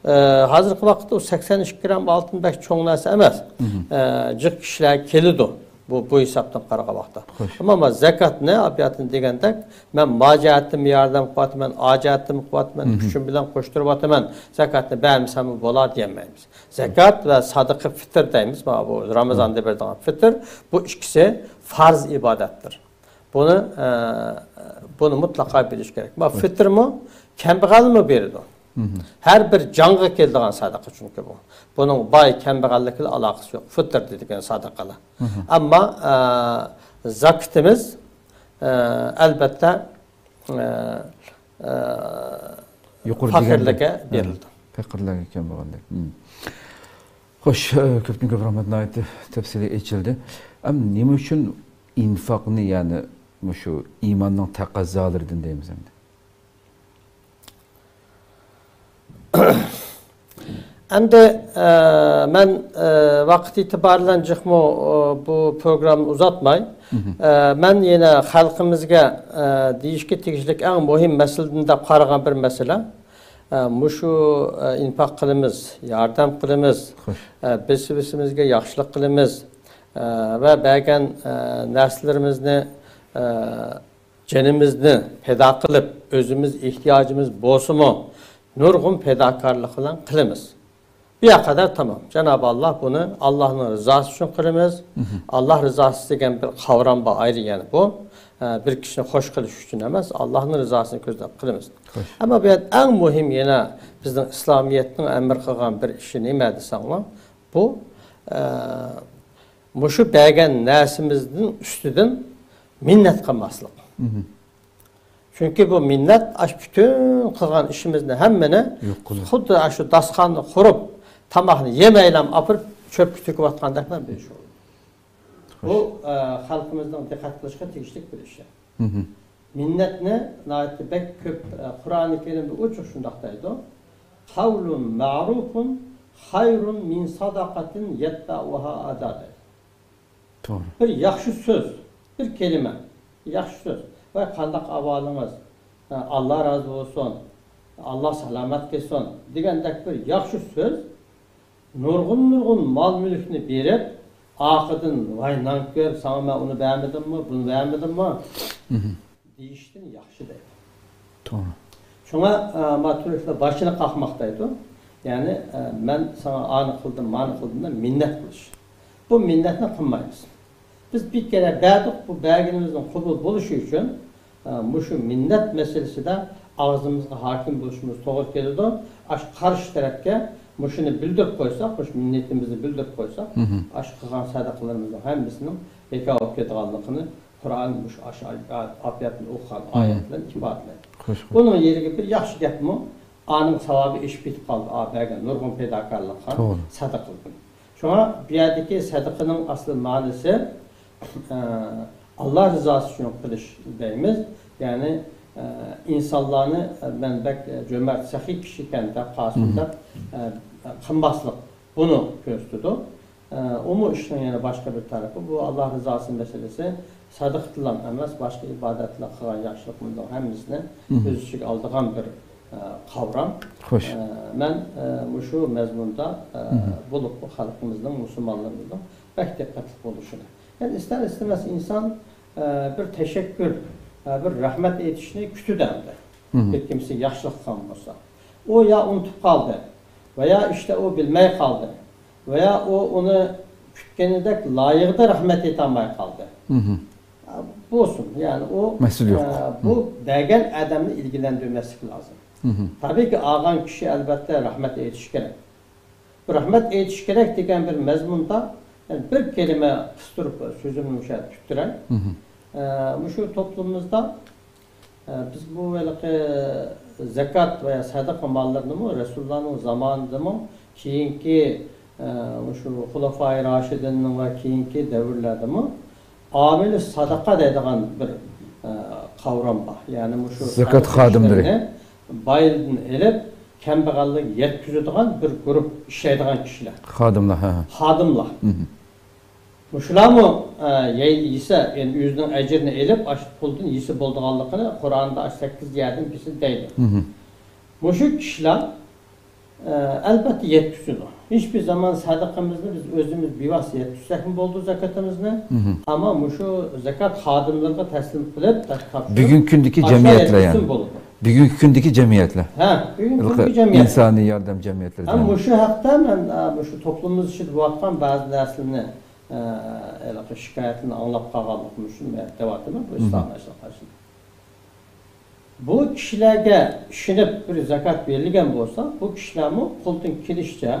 ئە، ھازىرقى ۋاقىتتا ئۇ سەكسەن ئىككى گرام ئالتۇن بەك چوڭ نەرسە ئەمەس. ئە، جىق كىشىلەرگە كېلىدۇ. بۇ، بۇ ھېسابتىن قارىغان ۋاقىتتا. ئەمما ما زاكاتنى، ئاپىياتنى دېگەندەك، مەن ما جەھەتتىن ياردەم قىلىۋاتىمەن، ئا جەھەتتىن قىلىۋاتىمەن، كۈچۈم بىلەن قوشتۇرۇۋاتىمەن، زاكاتنى بەرمىسەممۇ بولار دېيەلمەيمىز. زاكات ۋە سادىقە فىتىر دەيمىز، مانا بۇ رامىزاندا بېرىدىغان فىتىر، بۇ ئىككىسى پەرز ئىبادەتتۇر. بۇنى، ئە، بۇنى مۇتلەقا بىلىش كېرەك. ما فىتىرمۇ كەمبەغەلمۇ بېرىدۇ. ھەر بىر جانغا كېلىدىغان سادىقە چۈنكى بۇ. بۇنىڭ باي كەمبەغەللىك بىلەن ئالاقىسى يوق. فىتىر دېگەن سادىقىلار. ئەمما، ئە، زاكىتىمىز، ئە، ئەلبەتتە، ئە، ئە، يۇقىرى دېگەندەك. پەقىرلەرگە بېرىلىدۇ. پەقىرلەرگە كەمبەغەللەرگە. خوش، ئە، كۆپتىن كۆپ رەھمەت، ناھايىتى تەپسىلىي ئېچىلدى. ئەمما نېمە ئۈچۈن ئىنفاقنى، يەنى مۇشۇ ئىماننىڭ تەقەززالىرىدىن دەيمىز ئەمدى؟ ئەمدى، ئە، مەن، ئە، ۋاقىت ئېتىبارى بىلەن جىقمۇ، ئە، بۇ پروگراممىنى ئۇزارتماي، ئە، مەن يەنە خەلقىمىزگە، ئە، دېيىشكە تېگىشلىك ئەڭ مۇھىم مەسىلىدىن دەپ قارىغان بىر مەسىلە. ئە، مۇشۇ، ئە، ئىنفاق قىلىمىز، ياردەم قىلىمىز، ئە، بىر-بىرىمىزگە ياخشىلىق قىلىمىز، ئە، ۋە بەرگەن، ئە، نەرسىلىرىمىزنى، ئە، جېنىمىزنى پىدا قىلىپ، ئۆزىمىز ئېھتىياجىمىز بولسىمۇ، نۇرغۇن پىداكارلىق بىلەن قىلىمىز. بۇ يەرگە قەدەر تامام. جانابى ئاللا بۇنى ئاللانىڭ رىزاسى ئۈچۈن قىلىمىز. ئاللا رىزاسى دېگەن بىر قاۋرام بار، ئايرى يەنە بۇ. ئە، بىر كىشىنى خوش قىلىش ئۈچۈن ئەمەس، ئاللانىڭ رىزاسىنى كۆزلەپ قىلىمىز. ئەمما بۇ يەردە ئەڭ مۇھىم يەنە بىزنىڭ ئىسلامىيەتنىڭ ئەمر قىلغان بىر ئىشى نېمە دېسەڭلار، بۇ، ئە، مۇشۇ بەرگەن نەرسىمىزنىڭ ئۈستىدىن مىننەت قىلماسلىق. چۈنكى بۇ مىننەت ئاش پۈتۈن قىلغان ئىشىمىزنى ھەممىنى خۇددى ئاشۇ داستىخاننى قۇرۇپ، تاماقنى يېمەيلا ئاپىرىپ چۆپكە تۆكۈۋاتقاندەكلا بىر ئىش بولدى. بۇ، ئە، خەلقىمىزنىڭ دىققەت قىلىشقا تېگىشلىك بىر ئىش. مىننەتنى ناھايىتى بەك كۆپ، ئە، قۇرئانى كەرىمدە ئوچۇق شۇنداق دەيدۇ. قەۋلۇن مەرۇفۇن خەيرۇن مىن سەدەقەتىن يەتبەئۇھا ئەزا دەيدۇ. توغرا. بىر ياخشى سۆز، بىر كەلىمە، ياخشى سۆز. ۋاي، قانداق ئەھۋالىڭىز؟ ھە، ئاللا رازى بولسۇن. ئاللا سالامەت قىلسۇن دېگەندەك بىر ياخشى سۆز نۇرغۇن-نۇرغۇن مال-مۈلۈكنى بېرىپ، ئارقىدىن، ۋاي نانكۆر، ساڭا مەن ئۇنى بەرمىدىممۇ، بۇنى بەرمىدىممۇ؟ دېيىشتىن ياخشى دەيدۇ. توغرا. شۇڭا، ئە، ما تۈركلەر باشىنى قاقماق دەيدۇ. يەنى، ئە، مەن ساڭا ئانى قىلدىم، مانى قىلدىم دەپ مىننەت قىلىش. بۇ مىننەتنى قىلمايمىز. بىز بىر كېرە بەردۇق، بۇ بەرگىنىمىزنىڭ قوبۇل بولۇشى ئۈچۈن، ئە، مۇشۇ مىننەت مەسىلىسىدە ئاغزىمىزغا ھاكىم بولۇشىمىز توغرا كېلىدۇ. ئاشۇ قارشى تەرەپكە مۇشۇنى بىلدۈرۈپ قويساق، مۇشۇ مىننىتىمىزنى بىلدۈرۈپ قويساق، ئاشۇ قىلغان سەدىقىلىرىمىزنىڭ ھەممىسىنىڭ بىكار بولۇپ كېتىدىغانلىقىنى قۇرئان مۇشۇ ئاشۇ ئايەتنى ئوقۇغان ئايەت بىلەن ئىپادىلەيدۇ. بۇنىڭ يېرىگە بىر ياخشى گەپمۇ، ئانىڭ ساۋابى ئېشىپ كېتىپ قالدى، ئا، بەرگەن نۇرغۇن پىداكارلىققا، سەدىقىلىككە. شۇڭا بۇ يەردىكى سەدىقىنىڭ ئەسلى مەنىسى، ئە، ئاللا رىزاسى ئۈچۈن قىلىش دەيمىز. يەنى، ئە، ئىنسانلارنى، ئە، مەن بەك، ئە، جۆمەرت، سېخىي كىشى ئىكەن دەپ قارىسۇن دەپ، ئە، قىلماسلىق بۇنى كۆرسىتىدۇ. ئە، ئۇمۇ ئىشنىڭ يەنە باشقا بىر تەرىپى. بۇ ئاللا رىزاسى مەسىلىسى سەدىقىدىنلا ئەمەس، باشقا ئىبادەتلەر، قىلغان ياخشىلىقلىرىنىڭ ھەممىسىنى ئۆز ئىچىگە ئالىدىغان بىر، ئە، قاۋرام. ئە، مەن، ئە، مۇشۇ مەزمۇندا، ئە، بولۇپمۇ خەلقىمىزنىڭ، مۇسۇلمانلىرىمىزنىڭ بەك دىققەتلىك بولۇشىنى. يەنى ئىستەر-ئىستىمەس ئىنسان، ئە، بىر تەشەككۈر، ئە، بىر رەھمەت ئېيتىشنى كۈتىدۇ ئەمدى. بىر كىمسىگە ياخشىلىق قىلغان بولسا. ئۇ يا ئۇنتۇپ قالدى، ۋە يا ئىشتە ئۇ بىلمەي قالدى، ۋە يا ئۇ ئۇنى كۈتكىنىدەك لايىقىدا رەھمەت ئېيتالماي قالدى. مھم. بولسۇن، يەنى ئۇ، مەسئۇل يوق. ئە، بۇ مھم. بەرگەن ئادەمنى ئىلگىلەندۈرمەسلىك لازىم. مھم. تەبىئىيكى، ئالغان كىشى ئەلۋەتتە رەھمەت ئېيتىشى كېرەك. بۇ رەھمەت ئېيتىشى كېرەك دېگەن بىر مەزمۇندا، يەنى بىر كەلىمە قىستۇرۇپ سۆزۈمنى مۇشۇ يەردە پۈتتۈرەي. مھم. ئە، مۇشۇ توپلۇمىمىزدا، ئە، بىز بۇ ھېلىقى زاكات ۋە سەدىقە ماللىرىنىمۇ رەسۇلۇللانىڭ زامانىدىمۇ، كېيىنكى، ئە، مۇشۇ خۇلەفائى راشىدىننىڭ ۋە كېيىنكى دەۋرلەردىمۇ ئامىلى سەدىقە دەيدىغان بىر، ئە، قاۋرام بار. يەنى مۇشۇ زاكات سەدىقە خادىملىرى. ئىشلىرىنى بايدىن ئېلىپ، كەمبەغەللىككە يەتكۈزىدىغان بىر گۇرۇپ ئىشلەيدىغان كىشىلەر. خادىملار، ھە، ھە. خادىملار. مھم. مۇشۇلارمۇ، ئە، يەي-، يېسە، يەنى ئۆزىنىڭ ئەجرىنى ئېلىپ، ئاشۇ پۇلدىن يېسە بولىدىغانلىقىنى قۇرئاندا ئاشۇ سەككىز يەردىن بىرسى دەيدۇ. مھم. مۇشۇ كىشىلەر، ئە، ئەلۋەتتە يەتكۈزىدۇ. ھېچبىر زامان سەدىقىمىزنى بىز ئۆزىمىز بىۋاسىتە يەتكۈزسەكمۇ بولىدۇ، زاكاتىمىزنى. مھم. ئەمما مۇشۇ زاكات خادىملىرىغا تەسلىم قىلىپ، تاپشۇرۇپ، بۈگۈنكى كۈندىكى باشقا جەمئىيەتلەر يەتكۈزسىمۇ يەنى. بولىدۇ. بۈگۈنكى كۈندىكى جەمئىيەتلەر. ھە، بۈگۈنكى ھېلىقى كۈندىكى جەمئىيەت. ئىنسانىي ياردەم جەمئىيەتلىرى ھەم دېگەن. مۇشۇ ھەقتە مەن، ئە، مۇشۇ توپلۇمىمىز ئىچىدە بولۇۋاتقان بەزى نەرسىلەرنى، ئە، ھېلىقى شىكايەتلىرىنى ئاڭلاپ قالغانلىقىم ئۈچۈن مەن دەۋاتىمەن، بۇ مھم. ئىسلام ئەھلى قارشىلىق. بۇ كىشىلەرگە ئىشىنىپ بىر زاكات بېرىلگەن بولسا، بۇ كىشىلەرمۇ قولدىن كېلىشىچە،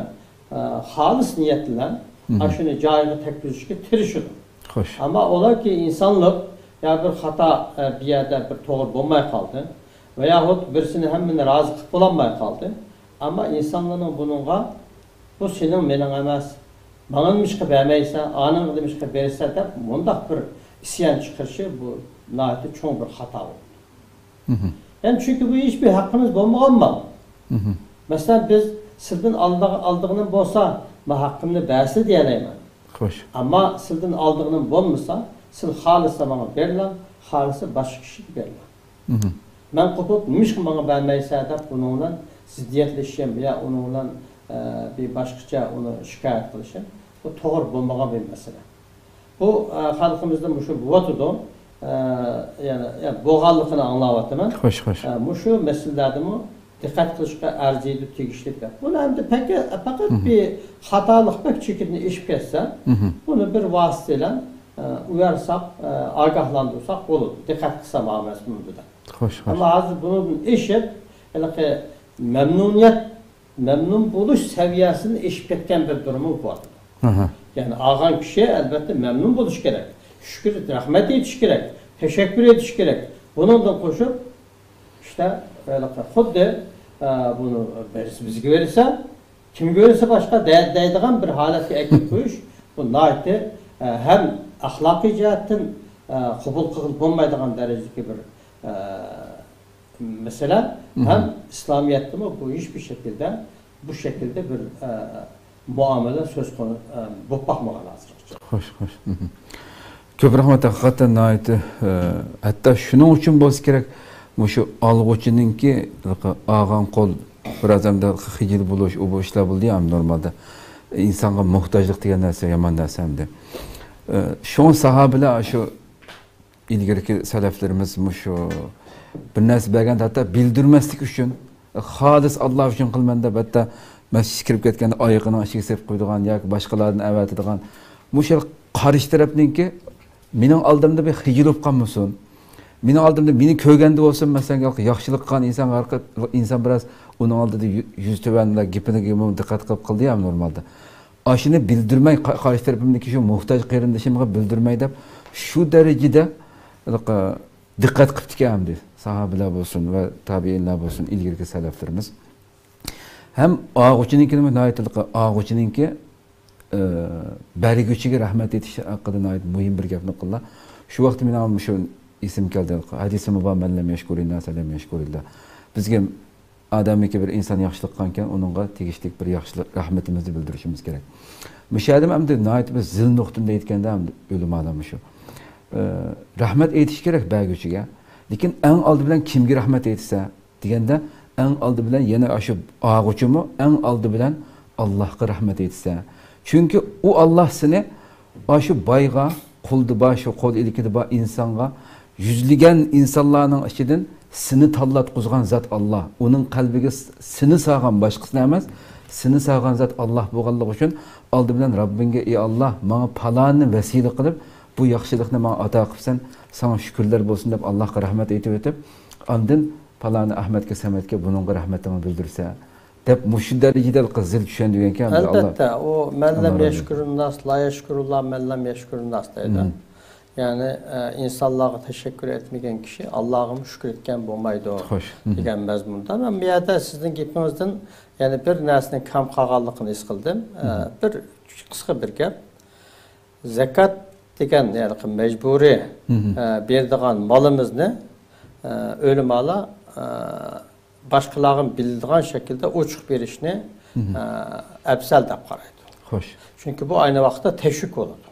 ئە، خالىس نىيەت بىلەن مھم. ئاشۇنى جايىغا تەگكۈزۈشكە تىرىشىدۇ. خوش. ئەمما ئۇلاركى ئىنسانلىق يا بىر خاتا، ئە، بىر يەردە بىر توغرا بولماي قالدى ۋە ياخۇد بىرسىنى ھەممىنى رازى قىلىپ بولالماي قالدى. ئەمما ئىنسانلارنىڭ بۇنىڭغا، «بۇ سېنىڭ، مېنىڭ ئەمەس، ماڭا نېمىشقا بەرمەيسەن، ئانىڭغا نېمىشقا بېرىسەن؟» دەپ مۇنداق بىر ئىسيان چىقىرىشى، بۇ ناھايىتى چوڭ بىر خاتا بولىدۇ. مھم. يەنى چۈنكى بۇ ھېچبىر ھەققىمىز بولمىغان مال. مھم. مەسىلەن، بىز سىلدىن ئالدىغ-، ئالىدىغىنىم بولسا، مەن ھەققىمنى بەرسە دېيەلەيمەن. خوش. ئەمما سىلدىن ئالىدىغىنىم بولمىسا، سىل خالىسا ماڭا بېرىلەڭ، خالىسا باشقا كىشىگە بېرىلەڭ. مھم. مەن قوپۇپ، «نېمىشقا ماڭا بەرمەيسەن؟» دەپ ئۇنىڭ بىلەن زىددىيەتلىشىشىم يا ئۇنىڭ بىلەن، ئە، بىر باشقىچە ئۇنى شىكايەت قىلىشىم، بۇ توغرا بولمىغان بىر مەسىلە. بۇ، ئە، خەلقىمىزدە مۇشۇ بولۇۋاتىدۇ. ئە، يەنى، يەنى بولغانلىقىنى ئاڭلاۋاتىمەن. خوش، خوش. ئە، مۇشۇ مەسىلىلەردىمۇ دىققەت قىلىشقا ئەرزىيدۇ، تېگىشلىك دەپ. بۇنى ئەمدى پەقەت، پەقەت مھم. بىر خاتالىق بەك چېكىدىن ئېشىپ كەتسە، مھم. بۇنى بىر ۋاسىتە بىلەن، ئە، ئۇيارساق، ئە، ئاگاھلاندۇرساق بولىدۇ. دىققەت قىلسا ماۋۇ مەزمۇندا دەپ. خوش، خوش. ئەمما ھازىر بۇنىڭدىن ئېشىپ، ھېلىقى مەمنۇنىيەت مەمنۇن بولۇش سەۋىيەسىدىن ئېشىپ كەتكەن بىر دۇرۇمى بار. ئاھا. يەنى ئالغان كىشى ئەلۋەتتە مەمنۇن بولۇشى كېرەك، شۈكۈر، رەھمەت ئېيتىشى كېرەك، تەشەككۈر ئېيتىشى كېرەك. بۇنىڭدىن قوشۇپ، ئىشتە، ھېلىقى خۇددى، ئە، بۇنى بىرسى بىزگە بېرىسە، كىمگە بېرىسە باشقا دەي-، دەيدىغان بىر ھالەتكە ئەكىپ قويۇش، بۇ ناھايىتى، ئە، ھەم ئەخلاقىي جەھەتتىن، ئە، قوبۇل قىلغىلى بولمايدىغان دەرىجىدىكى بىر، ئە، مەسىلەن، مھم. ھەم ئىسلامىيەتتىمۇ بۇ ھېچبىر شەكىلدە، بۇ شەكىلدە بىر، ئە، مۇئامىلە سۆز قونا-، ئە، بولۇپ باقمىغان ھازىرغىچە. خوش، خوش. مھم. كۆپ رەھمەت، ھەقىقەتەن ناھايىتى، ئە، ھەتتا شۇنىڭ ئۈچۈن بولسا كېرەك، مۇشۇ ئالغۇچىنىڭكى ئالغان قول، بىر ئادەمدە خىجىل بولۇش، ئۇ بۇ ئىشلار بولىدۇ يا نورمالدا. ئىنسانغا موھتاجلىق دېگەن نەرسە يامان نەرسە ئەمدى. ئە، شۇڭا ساھابىلەر شۇ ئىلگىرىكى سەلەفلىرىمىز مۇشۇ بىر نەرسە بەرگەندە ھەتتا بىلدۈرمەسلىك ئۈچۈن، خالىس ئاللا ئۈچۈن قىلىمەن دەپ، ھەتتا مەسچىتكە كىرىپ كەتكەندە ئايىغىنىڭ ئىچىگە سېلىپ قويىدىغان ياكى باشقىلاردىن ئەۋەتىدىغان. مۇشۇ قارشى تەرەپنىڭكى مېنىڭ ئالدىمدا بىر خىجىل بولۇپ قالمىسۇن. مېنىڭ ئالدىمدا مېنى كۆرگەندە بولسۇن، مەسىلەن، ياخشىلىق قىلغان ئىنسان، ھەر قېتىم ئىنسان بىراز ئۇنىڭ ئالدىدا يۈ-، يۈزى تۆۋەن، گېپىنى دىققەت قىلىپ قىلدى يا نورمالدا. ئاشۇنى بىلدۈرمەي، قا-، قارشى تەرىپىمدىكى شۇ موھتاج قېرىندىشىمغا بىلدۈرمەي دەپ، شۇ دەرىجىدە، ھېلىقى، دىققەت قىپتىكەن ئەمدى ساھابىلەر بولسۇن ۋە تابىئىنلار بولسۇن، ئىلگىرىكى سەلەفلىرىمىز. ھەم ئالغۇچىنىڭكى نېمە، ناھايىتى ھېلىقى ئالغۇچىنىڭكى، ئى، بەرگۈچىگە رەھمەت ئېيتىش ھەققىدە ناھايىتى مۇھىم بىر گەپنى قىلدى. شۇ ۋاقىتتا مېنىڭ مۇشۇ ئېسىمگە كەلدى، ھەدىسىمۇ بار، «مەن لەم يەشكۇرىنناسە لەم يەشكۇرىللا». بىزگە ئادەمنىڭكى بىر ئىنسان ياخشىلىق قىلغانكەن، ئۇنىڭغا تېگىشلىك بىر ياخشىلىق، رەھمىتىمىزنى بىلدۈرۈشىمىز كېرەك. مۇشۇ يەردىمۇ ئەمدى ناھايىتى بىر زىل نۇقتىنى ئېيتكەندە، ئەمدى ئۆلىمالار مۇشۇ. ئى، رەھمەت ئېيتىش كېرەك بەرگۈچىگە. لېكىن ئەڭ ئالدى بىلەن كىمگە رەھمەت ئېيتسا دېگەندە، ئەڭ ئالدى بىلەن يەنە ئاشۇ ئالغۇچىمۇ ئەڭ ئالدى بىلەن ئاللاھقا رەھمەت ئېيتسا. چۈنكى ئۇ ئاللاھ سېنى ئاشۇ بايغا، قولدا بار، شۇ قول ئىلكىدە بار ئىنسانغا، يۈزلىگەن ئىنسانلارنىڭ ئىچىدىن سېنى تاللاتقۇزغان زات ئاللا. ئۇنىڭ قەلبىگە س-، سېنى سالغان، باشقىسىنى ئەمەس، سېنى سالغان زات ئاللا بولغانلىقى ئۈچۈن ئالدى بىلەن رەببىڭگە، ئى ئاللا، ماڭا پالانىنى ۋەسىلە قىلىپ، بۇ ياخشىلىقنى ماڭا ئاتا قىپسەن، ساڭا شۈكۈرلەر بولسۇن دەپ ئاللاغا رەھمەت ئېيتىۋېتىپ، ئاندىن پالانى ئەھمەتكە، سەمەتكە بۇنىڭغا رەھمىتىڭنى بىلدۈرسە، دەپ مۇشۇ دەرىجىدە زىل چۈشەندۈرگەنكەن. ئەلۋەتتە، ئۇ «مەن لەم يەشكۇرۇنناس لا يەشكۇرۇللا، مەن لەم يەشكۇرۇنناس» دەيدۇ. يەنى، ئە، ئىنسانلارغا تەشەككۈر ئەتمىگەن كىشى ئاللاغىمۇ شۈكۈر ئەتكەن بولمايدۇ، خوش. دېگەن مەزمۇندا. مەن بۇ يەردە سىزنىڭ گېپىڭىزدىن يەنە بىر نەرسىنىڭ كەم قالغانلىقىنى ھېس قىلدىم. ئە، بىر قىسقا بىر گەپ. زەكات دېگەن، يەنى مەجبۇرىي، ئە، بېرىدىغان مالىمىزنى، ئە، ئۆلىمالار، ئە، باشقىلارغا بىلىدىغان شەكىلدە ئوچۇق بېرىشنى، ئە، ئەپسەل دەپ قارايدۇ. خوش. چۈنكى بۇ ئەينى ۋاقىتتا تەشۋىق بولىدۇ.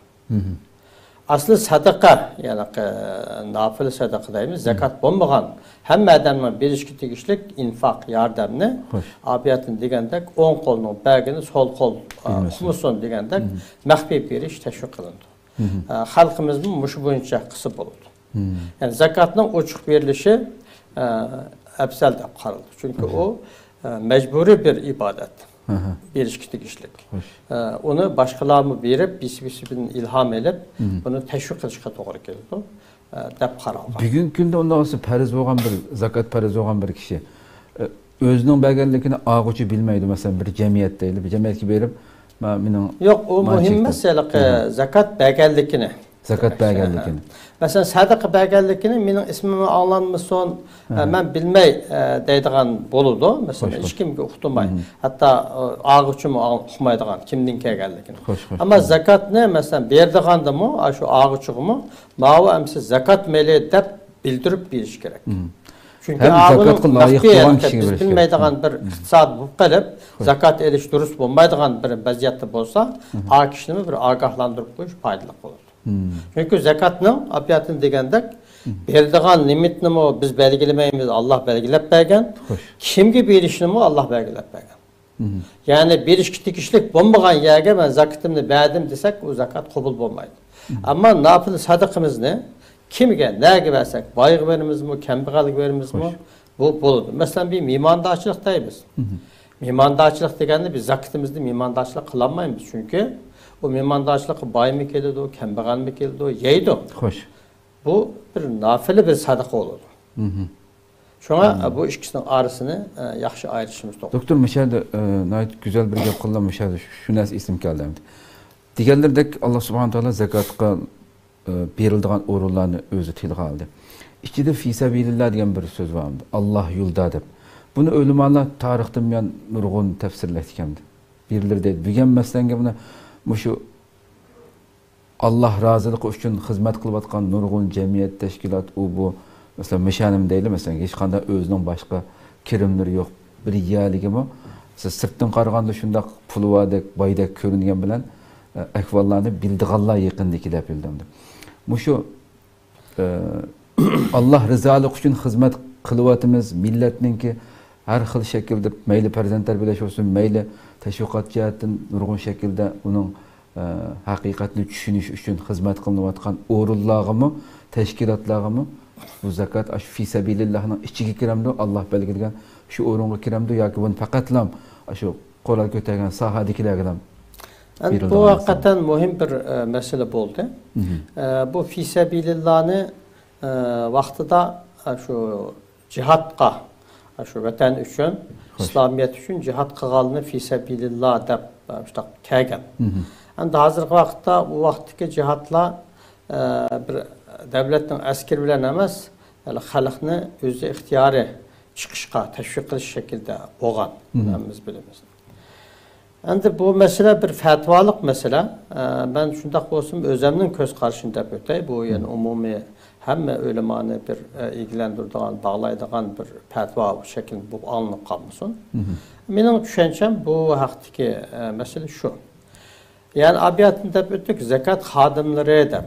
ئەسلى سەدىقە، يەنى، ئە، نافىلە سەدىقە دەيمىز، زەكات بولمىغان، ھەممە ئادەمنىڭ بېرىشكە تېگىشلىك ئىنفاق، ياردەمنى، خوش. ئابىياتىن دېگەندەك، ئوڭ قولنىڭ بەرگىنى سول قول، ئە، ئۇقمىسۇن. ئۇقمىسۇن دېگەندەك، مەخپىي بېرىش تەشۋىق قىلىنىدۇ. ئە، خەلقىمىزمۇ مۇشۇ بويىچە قىلسا بولىدۇ. يەنى زاكاتنىڭ ئوچۇق بېرىلىشى، ئە، ئەپسەل دەپ قارىلىدۇ. چۈنكى ئۇ، ئە، مەجبۇرىي بىر ئىبادەت. بېرىشكە تېگىشلىك. خوش. ئە، ئۇنى باشقىلارمۇ بېرىپ، بىسى-بىسىدىن ئىلھام ئېلىپ، بۇنى تەشۋىق قىلىشقا توغرا كېلىدۇ، ئە، دەپ قارالغان. بۈگۈنكى كۈندە ئۇنداق بولسا پەرز بولغان بىر، زاكات پەرز بولغان بىر كىشى، ئە، ئۆزىنىڭ بەرگەنلىكىنى ئالغۇچى بىلمەيدۇ. مەسىلەن، بىر جەمئىيەت دەيلى، بىر جەمئىيەتكە بېرىپ، ما-، مېنىڭ يوق، ئۇ مۇھىم ئەمەس، ھېلىقى زاكات بەرگەنلىكىنى. زاكات بەرگەنلىكىنى. مەسىلەن، سەدىقە بەرگەنلىكىنى مېنىڭ ئىسمىممۇ ئاڭلانمىسۇن، ئە، مەن بىلمەي، ئە، دەيدىغان بولىدۇ. مەسىلەن، خوش، خوش. ھېچكىمگە ئۇقتۇرماي. ھەتتا، ئە، ئالغۇچىمۇ ئاڭ-، ئۇقمايدىغان، كىمدىن كەلگەنلىكىنى. خوش، خوش. ئەمما زاكاتنى، مەسىلەن، بېرىدىغاندىمۇ، ئاشۇ ئالغۇچىغىمۇ، ماۋۇ ئەمسە زاكات مېلى دەپ بىلدۈرۈپ بېرىش كېرەك. چۈنكى ھەم زاكاتقا لايىق بولغان كىشىگە بېرىش كېرەك. بىز بىلمەيدىغان بىر ئىقتىساد بولۇپ قېلىپ، خوش. زاكات ئېلىش دۇرۇس بولمايدىغان بىر ۋەزىيەتتە بولسا، ئا كىشىنىمۇ بىر ئاگاھلاندۇرۇپ قويۇش پايدىلىق بولىدۇ. چۈنكى زاكاتنىڭ ئاپىياتىنى دېگەندەك، بېرىدىغان لىمىتنىمۇ بىز بەلگىلىمەيمىز، ئاللا بەلگىلەپ بەرگەن. خوش. كىمگە بېرىشنىمۇ ئاللا بەلگىلەپ بەرگەن. يەنى بېرىشكە تېگىشلىك بولمىغان يەرگە مەن زاكىتىمنى بەردىم دېسەك، ئۇ زاكات قوبۇل بولمايدۇ. ئەمما نافىلە سەدىقىمىزنى كىمگە، نەگە بەرسەك، بايغا بېرىمىزمۇ، كەمبەغەلگە بېرىمىزمۇ، خوش. بۇ بولىدۇ. مەسىلەن، بىر مېھماندارچىلىق دەيمىز. مېھماندارچىلىق دېگەندە بىز زاكىتىمىزنى مېھماندارچىلىق قىلالمايمىز. چۈنكى ئۇ مېھماندارچىلىققا بايمۇ كېلىدۇ، كەمبەغەلمۇ كېلىدۇ، يەيدۇ. خوش. بۇ بىر نافىلە بىر سەدىقە بولىدۇ. شۇڭا، ئە، بۇ ئىككىسىنىڭ ئارىسىنى، ئە، ياخشى ئايرىشىمىز توغرا. دوكتور، مۇشۇ يەردە، ئە، ناھايىتى گۈزەل بىر گەپ قىلدى، مۇشۇ يەردە شۇ نەرسە ئېسىمگە كەلدى ئەمدى. دېگەنلىرىدەك، ئاللا سۇبھانە تائالا زاكاتقا، ئە، بېرىلىدىغان ئورۇنلارنى ئۆزى تىلغا ئالدى. ئىچىدە «فى سەبىلىللا» دېگەن بىر سۆز بار ئەمدى، ئاللا يولىدا دەپ. بۇنى ئۆلىمالار تارىختىن بۇيان نۇرغۇن تەپسىرلەشكەن. بىرلىرى دەيدۇ، بۈگۈن مەسىلەن، مۇشۇ ئاللا رازىلىقى ئۈچۈن خىزمەت قىلىۋاتقان نۇرغۇن جەمئىيەت، تەشكىلات، ئۇ، بۇ، مەسىلەن، مىشەنىم دەيلى، مەسىلەن، ھېچقانداق ئۆزىنىڭ باشقا كىرىملىرى يوق بىر يەرلىكىمۇ، سىز سىرتتىن قارىغاندا شۇنداق پۇلى باردەك، بايدەك كۆرۈنگەن بىلەن، ئە، ئەھۋاللارنى بىلىدىغانلار يېقىندىكىلەر بىلدى. مۇشۇ ئە، ئاللا رىزالىقى ئۈچۈن خىزمەت قىلىۋاتىمىز. مىللەتنىڭكى ھەر خىل شەكىلدە، مەيلى پەرزەنت تەربىيەلەش بولسۇن، مەيلى تەشۋىقات جەھەتتىن نۇرغۇن شەكىلدە ئۇنىڭ، ئە، ھەقىقەتنى چۈشىنىشى ئۈچۈن خىزمەت قىلىنىۋاتقان ئورۇنلارغىمۇ، تەشكىلاتلارغىمۇ بۇ زاكات ئاشۇ فى سەبىلىللاھنىڭ ئىچىگە كىرەمدۇ، ئاللا بەلگىلىگەن شۇ ئورۇنغا كىرەمدۇ ياكى بۇنى پەقەتلا ئاشۇ قورال كۆتەرگەن ساھەدىكىلەرگىلا ئەمدى بۇ بېرىلىدىغان ھەقىقەتەن مۇھىم بىر، ئە، مەسىلە بولدى. ئە، بۇ فى سەبىلىللانى، ئە، ۋاقتىدا، ئە، شۇ جىھادقا، ئە، شۇ ۋەتەن ئۈچۈن، خوش. ئىسلامىيەت ئۈچۈن جىھاد قىلغانلىرىنى فى سەبىلىللا دەپ، ئە، شۇنداق كەلگەن. ئەمدى ھازىرقى ۋاقىتتا ئۇ ۋاقىتتىكى جىھادلار، ئە، بىر دۆلەتنىڭ ئەسكىرى بىلەن ئەمەس، يەنى خەلقنى ئۆزى ئىختىيارىي چىقىشقا تەشۋىق قىلىش شەكلىدە بولغان، ھەممىمىز بىلىمىز. ئەمدى بۇ مەسىلە بىر پەتىۋالىق مەسىلە. ئە، مەن شۇنداق بولسىمۇ ئۆزۈمنىڭ كۆز قارىشىنى دەپ ئۆتەي. بۇ يەنە ئومۇمىي ھەممە ئۆلىمانى بىر، ئە، ئىگىلەندۈرىدىغان، باغلايدىغان بىر پەتىۋا شەكلىدە بولۇپ ئاڭلىنىپ قالمىسۇن. مېنىڭ چۈشەنچەم بۇ ھەقتىكى، ئە، مەسىلە شۇ. يەنى ئابىياتنى دەپ ئۆتتۇق، زاكات خادىملىرى دەپ.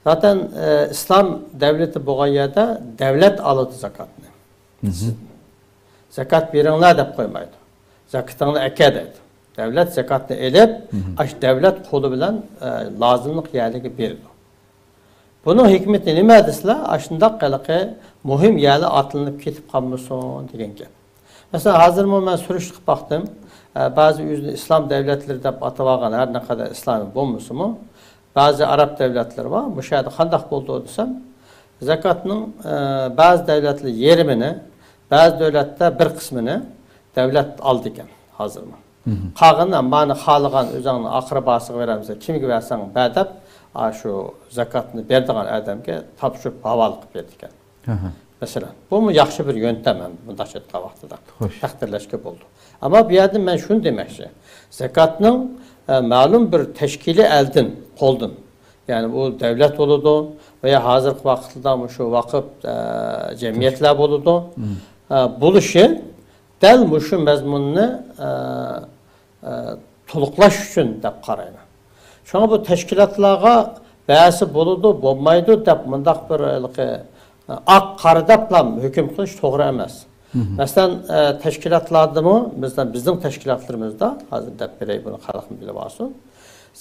زاتەن، ئە، ئىسلام دەۋلىتى بولغان يەردە دەۋلەت ئالىدۇ زاكاتنى. زاكات بېرىڭلار دەپ قويمايدۇ. زاكىتىڭنى ئەكە دەيدۇ. دەۋلەت زاكاتنى ئېلىپ، ئاشۇ دەۋلەت قولى بىلەن، ئە، لازىملىق يەرلىرىگە بېرىدۇ. بۇنىڭ ھېكمىتى نېمە دېسىلا، ئاشۇنداق ھېلىقى مۇھىم يەرلەر ئاتلىنىپ كېتىپ قالمىسۇن دېگەن گەپ. مەسىلەن، ھازىرمۇ مەن سۈرۈشتۈرۈپ باقتىم. ئە، بەزى ئۆزىنى ئىسلام دۆلەتلىرى دەپ ئاتاۋالغان، ھەر نەقەدەر ئىسلامىي بولمىسىمۇ، بەزى ئەرەب دۆلەتلىرى بار. مۇشۇ يەردە قانداق بولىدۇ دېسەم، زاكاتنىڭ، ئە، بەزى دۆلەتلەر يېرىمىنى، بەزى دۆلەتلەر بىر قىسمىنى دۆلەت ئالىدىكەن ھازىرمۇ. قالغىنىنى مانا خالىغان ئۆزۈڭنىڭ ئاقرىباسىغا بېرەمسەن، كىمگە بەرسەڭ بەر دەپ، ئاشۇ زاكاتنى بېرىدىغان ئادەمگە تاپشۇرۇپ ھاۋالە قىلىپ بېرىدىكەن. مەسىلەن، بۇمۇ ياخشى بىر يۆنتەم، ھەم مۇنداق ئېيتقان ۋاقتىدا تەقدىرلەشكە بولىدۇ. ئەمما بۇ يەردە مەن شۇنى دېمەكچى، زاكاتنىڭ، ئە، مەلۇم بىر تەشكىلىي ئەلدىن، قولدىن، يەنى ئۇ دۆلەت بولىدۇ ۋە يا ھازىرقى ۋاقىتتا مۇشۇ ۋاقىپ، ئە، جەمئىيەتلەر بولىدۇ. ئە، بولۇشى دەل مۇشۇ مەزمۇننى، ئە، ئە، تولۇقلاش ئۈچۈن دەپ قارايمەن. شۇڭا بۇ تەشكىلاتلارغا بەرسە بولىدۇ، بولمايدۇ دەپ مۇنداق بىر ھېلىقى، ئە، ئاق قارا دەپلا ھۆكۈم قىلىش توغرا ئەمەس. مەسىلەن، ئە، تەشكىلاتلاردىمۇ، مەسىلەن، بىزنىڭ تەشكىلاتلىرىمىزدا، ھازىر دەپ بېرەي بۇنى، خەلقمۇ بىلىۋالسۇن.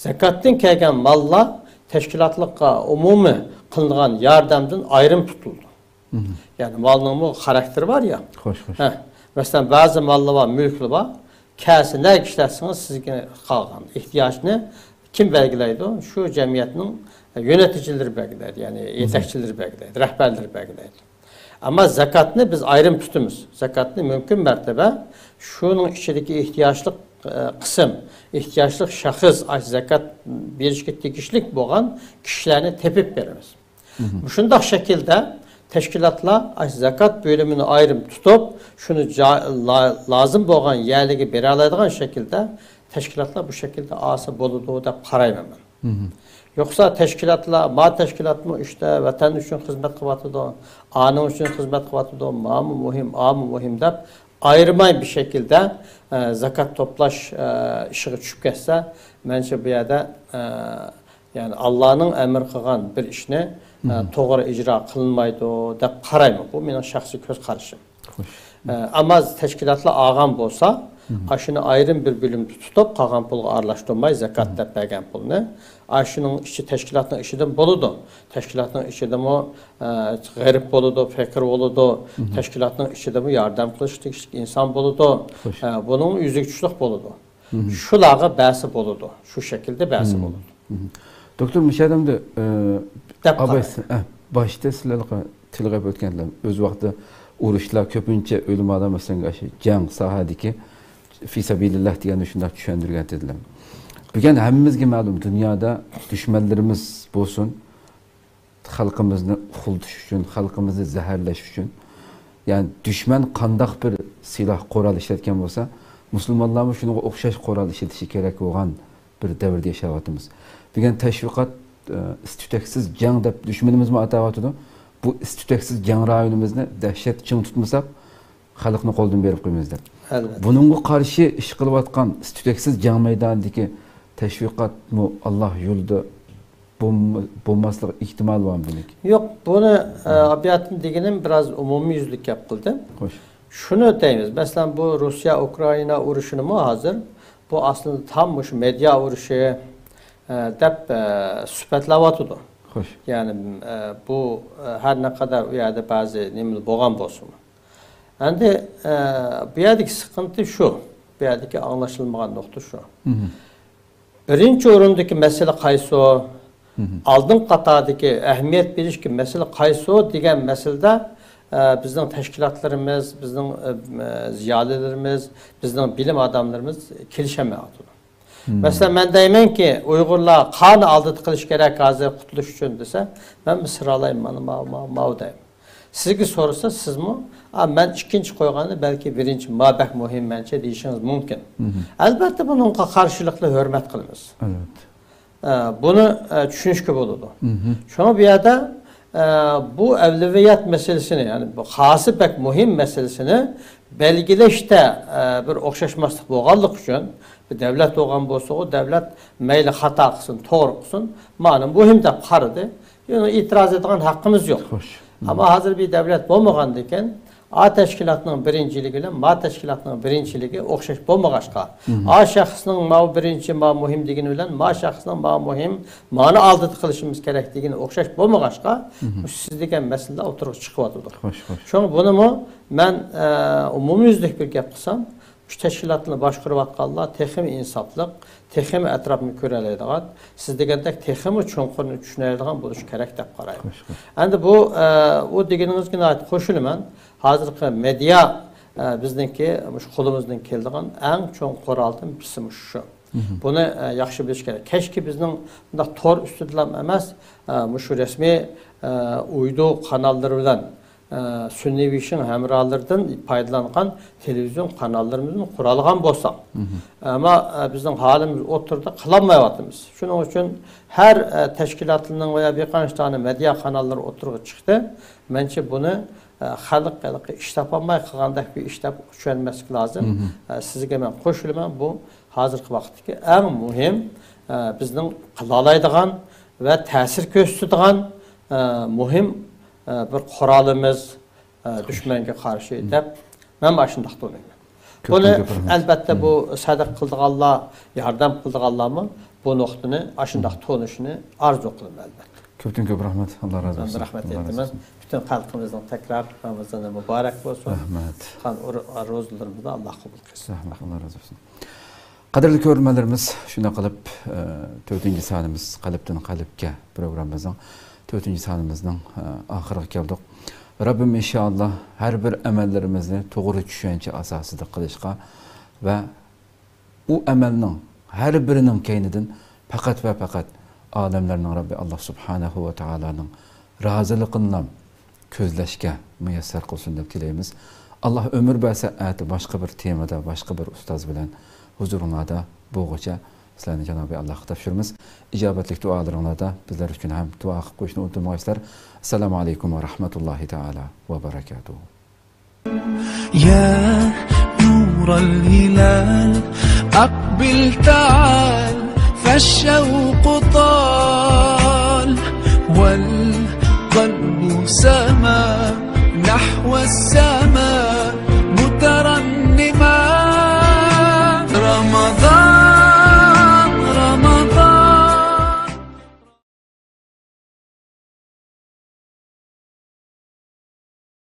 زاكاتتىن كەلگەن ماللار تەشكىلاتلىققا ئومۇمىي قىلىنغان ياردەمدىن ئايرىم تۇتۇلىدۇ. يەنى مالنىڭمۇ خاراكتېرى بار يا. خوش، خوش. ھە، مەسىلەن، بەزى ماللار بار، مۈلۈكلەر بار. كەلسە نەگە ئىشلەتسىڭىز سىزگە قالغان. ئېھتىياجنى كىم بەلگىلەيدۇ؟ شۇ جەمئىيەتنىڭ يۆنەتكۈچىلىرى بەلگىلەيدۇ، يەنى يېتەكچىلىرى بەلگىلەيدۇ، رەھبەرلىرى بەلگىلەيدۇ. ئەمما زاكاتنى بىز ئايرىم تۇتىمىز. زاكاتنى مۇمكىن مەرتىبە شۇنىڭ ئىچىدىكى ئېھتىياجلىق، ئە، قىسىم، ئېھتىياجلىق شەخس، ئاشۇ زاكات بېرىشكە تېگىشلىك بولغان كىشىلەرنى تېپىپ بېرىمىز. مۇشۇنداق شەكىلدە تەشكىلاتلار ئاشۇ زاكات بۆلۈمىنى ئايرىم تۇتۇپ، شۇنى جا-، لا-، لازىم بولغان يەرلىرىگە بېرەلەيدىغان شەكىلدە تەشكىلاتلار بۇ شەكىلدە ئالسا بولىدۇ دەپ قارايمەن مەن. يوقسا تەشكىلاتلار، ما تەشكىلاتمۇ ئىشتە ۋەتەن ئۈچۈن خىزمەت قىلىۋاتىدۇ، ئانىڭ ئۈچۈن خىزمەت قىلىۋاتىدۇ، مامۇ مۇھىم، ئامۇ مۇھىم دەپ ئايرىماي بىر شەكىلدە، ئە، زاكات توپلاش، ئە، ئىشىغا چۈشۈپ كەتسە، مەنچە بۇ يەردە، ئە، يەنى ئاللانىڭ ئەمر قىلغان بىر ئىشنى، ئە، توغرا ئىجرا قىلىنمايدۇ دەپ قارايمەن. بۇ مېنىڭ شەخسىي كۆز قارىشىم. خوش. ئە، ئەمما تەشكىلاتلار ئالغان بولسا، ئاشۇنى ئايرىم بىر بۆلۈمدە تۇتۇپ، قالغان پۇلغا ئارىلاشتۇرماي، زاكات دەپ بەرگەن پۇلنى، ئاشۇنىڭ ئىچى تەشكىلاتنىڭ ئىچىدىمۇ بولىدۇ. تەشكىلاتنىڭ ئىچىدىمۇ، ئە، غېرىب بولىدۇ، پېقىر بولىدۇ. تەشكىلاتنىڭ ئىچىدىمۇ ياردەم قىلىشقا تېگىشلىك ئىنسان بولىدۇ. خوش. ئە، بۇنىڭ ئۈزۈك چۈشلۈك بولىدۇ. شۇلارغا بەرسە بولىدۇ. شۇ شەكىلدە بەرسە بولىدۇ. دوكتور، مۇشۇ يەردە، ئە، دەپ ئاباي، قارايدۇ. ئە، باشتا سىلەر تىلغا ئۆتكەندىلەر، ئۆز ۋاقتىدا ئۇرۇشلار كۆپىنچە ئۆلىمالار، مەسىلەن، ئاشۇ جەڭ ساھەدىكى في سبيل الله دېگەننى شۇنداق چۈشەندۈرگەن ئىدىلەر. بۈگۈن ھەممىمىزگە مەلۇم، دۇنيادا دۈشمەنلىرىمىز بولسۇن، خەلقىمىزنى ئۇخلىتىش ئۈچۈن، خەلقىمىزنى زەھەرلەش ئۈچۈن، يەنى دۈشمەن قانداق بىر سىلاھ، قورال ئىشلەتكەن بولسا، مۇسۇلمانلارمۇ شۇنىڭغا ئوخشاش قورال ئىشلىتىشى كېرەك بولغان بىر دەۋردە ياشاۋاتىمىز. بۈگۈن تەشۋىقات، ئى، ئىس-تۈتەكسىز جەڭ دەپ دۈشمىنىمىزمۇ ئاتاۋاتىدۇ. بۇ ئىس-تۈتەكسىز جەڭ رايونىمىزنى دەھشەت چىڭ تۇتمىساق، خەلقنى قولدىن بېرىپ قويىمىز دەپ. ئەلۋەتتە. بۇنىڭغا قارشى ئىش قىلىۋاتقان ئىس-تۈتەكسىز جەڭ مەيدانىدىكى تەشۋىقاتمۇ ئاللا يولىدا بولم-، بولماسلىق ئېھتىمالى بارمۇ بۇنىڭكى؟ يوق، بۇنى، ئە، ئابىياتىم دېگىنىم بىراز ئومۇميۈزلۈك گەپ قىلدىم. خوش. شۇنى دەيمىز، مەسىلەن، بۇ روسىيە ئۇكرائىنا ئۇرۇشىنىمۇ ھازىر، بۇ ئاسلىدا تام مۇشۇ مېدىيا ئۇرۇشى، ئە، دەپ، ئە، سۈپەتلەۋاتىدۇ. خوش. يەنى، ئە، بۇ، ئە، ھەر نەقەدەر ئۇ يەردە بەزى نېمىلەر بولغان بولسىمۇ. ئەمدى، ئە، بۇ يەردىكى سىقىنتى شۇ، بۇ يەردىكى ئاڭلىشىلمىغان نۇقتا شۇ. بىرىنچى ئورۇندىكى مەسىلە قايسى؟ ئالدىنقى قاتاردىكى ئەھمىيەت بېرىشكە مەسىلە قايسى دېگەن مەسىلىدە، ئە، بىزنىڭ تەشكىلاتلىرىمىز، بىزنىڭ، ئە، زىيالىيلىرىمىز، بىزنىڭ بىلىم ئادەملىرىمىز كېلىشەلمەيۋاتىدۇ. مەسىلەن، مەن دەيمەنكى، ئۇيغۇرلار قانۇن ئالدىدا قىلىش كېرەك ھازىر قۇتۇلۇش ئۈچۈن دېسە، مەن بىر سىرالايمەن، مانا ماۋۇ، ماۋۇ، ماۋۇ دەيمەن. سىزگە سورىسا، سىزمۇ، «ئا، مەن ئىككىنچى قويغاندا بەلكى بىرىنچى ما بەك مۇھىم مەنچە» دېيىشىڭىز مۇمكىن. ئەلۋەتتە، بۇنىڭغا قارشىلىقنى ھۆرمەت قىلىمىز. ئە، بۇنى، ئە، چۈشىنىشكە بولىدۇ. شۇڭا بۇ يەردە، ئە، بۇ ئەۋلىۋىيەت مەسىلىسىنى، يەنى بۇ خاسى بەك مۇھىم مەسىلىسىنى بەلگىلەشتە، ئە، بىر ئوخشاشماسلىق بولغانلىقى ئۈچۈن، بىر دەۋلەت بولغان بولسىغۇ، دەۋلەت مەيلى خاتا قىلسۇن، توغرا قىلسۇن، مانا مۇھىم دەپ قارىدى. يەنى ئېتىراز ئېتىدىغان ھەققىمىز يوق. خوش. ئەمما ھازىر بىر دەۋلەت بولمىغاندىكىن، ئا تەشكىلاتنىڭ بىرىنچىلىكى بىلەن ما تەشكىلاتنىڭ بىرىنچىلىكى ئوخشاش بولمىغاچقا، ئا شەخسنىڭ ماۋۇ بىرىنچى، ماۋۇ مۇھىم دېگىنى بىلەن ما شەخسنىڭ ماۋۇ مۇھىم، مانى ئالدىدا قىلىشىمىز كېرەك دېگىنى ئوخشاش بولمىغاچقا، مۇشۇ سىز دېگەن مەسىلىلەر ئوتتۇرىغا چىقىۋاتىدۇ. خوش، خوش. شۇڭا بۇنىمۇ مەن، ئە، ئومۇميۈزلۈك بىر گەپ قىلسام، مۇشۇ تەشكىلاتنى باشقۇرۇۋاتقانلار تېخىمۇ ئىنساپلىق، تېخىمۇ ئەتراپنى كۆرەلەيدىغان، سىز دېگەندەك تېخىمۇ چوڭقۇرىنى چۈشىنەلەيدىغان بولۇشى كېرەك دەپ قارايمەن. خوش، خوش. ئەمدى بۇ، ئە، ئۇ دېگىنىڭىزگە ناھايىتى قوشۇلىمەن. ھازىرقى مېدىيا، ئە، بىزنىڭكى مۇشۇ قولىمىزدىن كېلىدىغان ئەڭ چوڭ قورالدىن بىرسى مۇشۇ شۇ. بۇنى، ئە، ياخشى بىلىش كېرەك. كەچكى بىزنىڭ بۇنداق تور ئۈستىدىلا ئەمەس، ئە، مۇشۇ رەسمىي، ئە، ئۇيدۇ قاناللىرى بىلەن، ئە، سۈنئىي ۋېشىڭ ھەمراھلىرىدىن پايدىلانغان تېلېۋىزىيون قاناللىرىمىزنى قۇرالىغان بولساق. ئەمما، ئە، بىزنىڭ ھالىمىز ئوتتۇرىدا قىلالمايۋاتىمىز. شۇنىڭ ئۈچۈن ھەر، ئە، تەشكىلاتنىڭ ۋە بىر قانچە دانە مېدىيا قاناللىرى ئوتتۇرىغا چىقتى. مەنچە بۇنى، ئە، خەلق ھېلىقى ئىش تاپالماي قىلغاندەك بىر ئىش دەپ چۈشەنمەسلىك لازىم. ئە، سىزگە مەن قوشۇلىمەن. بۇ ھازىرقى ۋاقىتتىكى ئەڭ مۇھىم، ئە، بىزنىڭ قىلالايدىغان ۋە تەسىر كۆرسىتىدىغان، ئە، مۇھىم، ئە، بىر قورالىمىز، ئە، دۈشمەنگە قارشى دەپ مەن مانا شۇنداق تونۇيمەن. بۇنى ئەلبەتتە بۇ سەدىقە قىلىدىغانلار، ياردەم قىلىدىغانلارمۇ بۇ نۇقتىنى ئاشۇنداق تونۇشىنى ئارزۇ قىلىمەن ئەلبەتتە. كۆپتىن كۆپ رەھمەت. ئاللا رازى بولسۇن. رەھمەت ئېيتىمەن. پۈتۈن خەلقىمىزنىڭ تەكرار رامىزانى مۇبارەك بولسۇن. رەھمەت. تۇتقان روزىلىرىمىزنى ئاللا قوبۇل قىلسۇن. رەھمەت. ئاللا رازى بولسۇن. قەدىرلىك كۆرۈرمەنلىرىمىز، شۇنداق قىلىپ، ئە، تۆتىنچى سانىمىز قەلبتىن قەلبكە پروگراممىمىزنىڭ تۆتىنچى سانىمىزنىڭ، ئە، ئاخىرىغا كەلدۇق. رەببىم ئىنشائاللا ھەر بىر ئەمەللىرىمىزنى توغرا چۈشەنچە ئاساسىدا قىلىشقا ۋە ئۇ ئەمەلنىڭ ھەر بىرىنىڭ كەينىدىن پەقەت ۋە پەقەت ئالەملەرنىڭ رەببى ئاللا سۇبھانەھۇ ۋە تائالانىڭ رازىلىقىنىلا كۆزلەشكە مۇيەسسەر قىلسۇن دەپ تىلەيمىز. ئاللا ئۆمۈر بەرسە، ئەتە باشقا بىر تېمىدا، باشقا بىر ئۇستاز بىلەن ھۇزۇرۇڭلاردا بولغۇچە سىلەرنى جانابى ئاللاغا تاپشۇرىمىز. ئىجابەتلىك دۇئالىرىڭلاردا بىزلەر ئۈچۈن ھەم دۇئا قىلىپ قويۇشنى ئۇنتۇمىغايسىلەر. ئەسسالامۇ ئەلەيكۇم ۋە رەھمەتۇللاھى تائالا ۋە بەرەكاتۇھۇ. يا نور الهلال، أقبل تعال، فالشوق طال، والقلب سما نحو الساعة.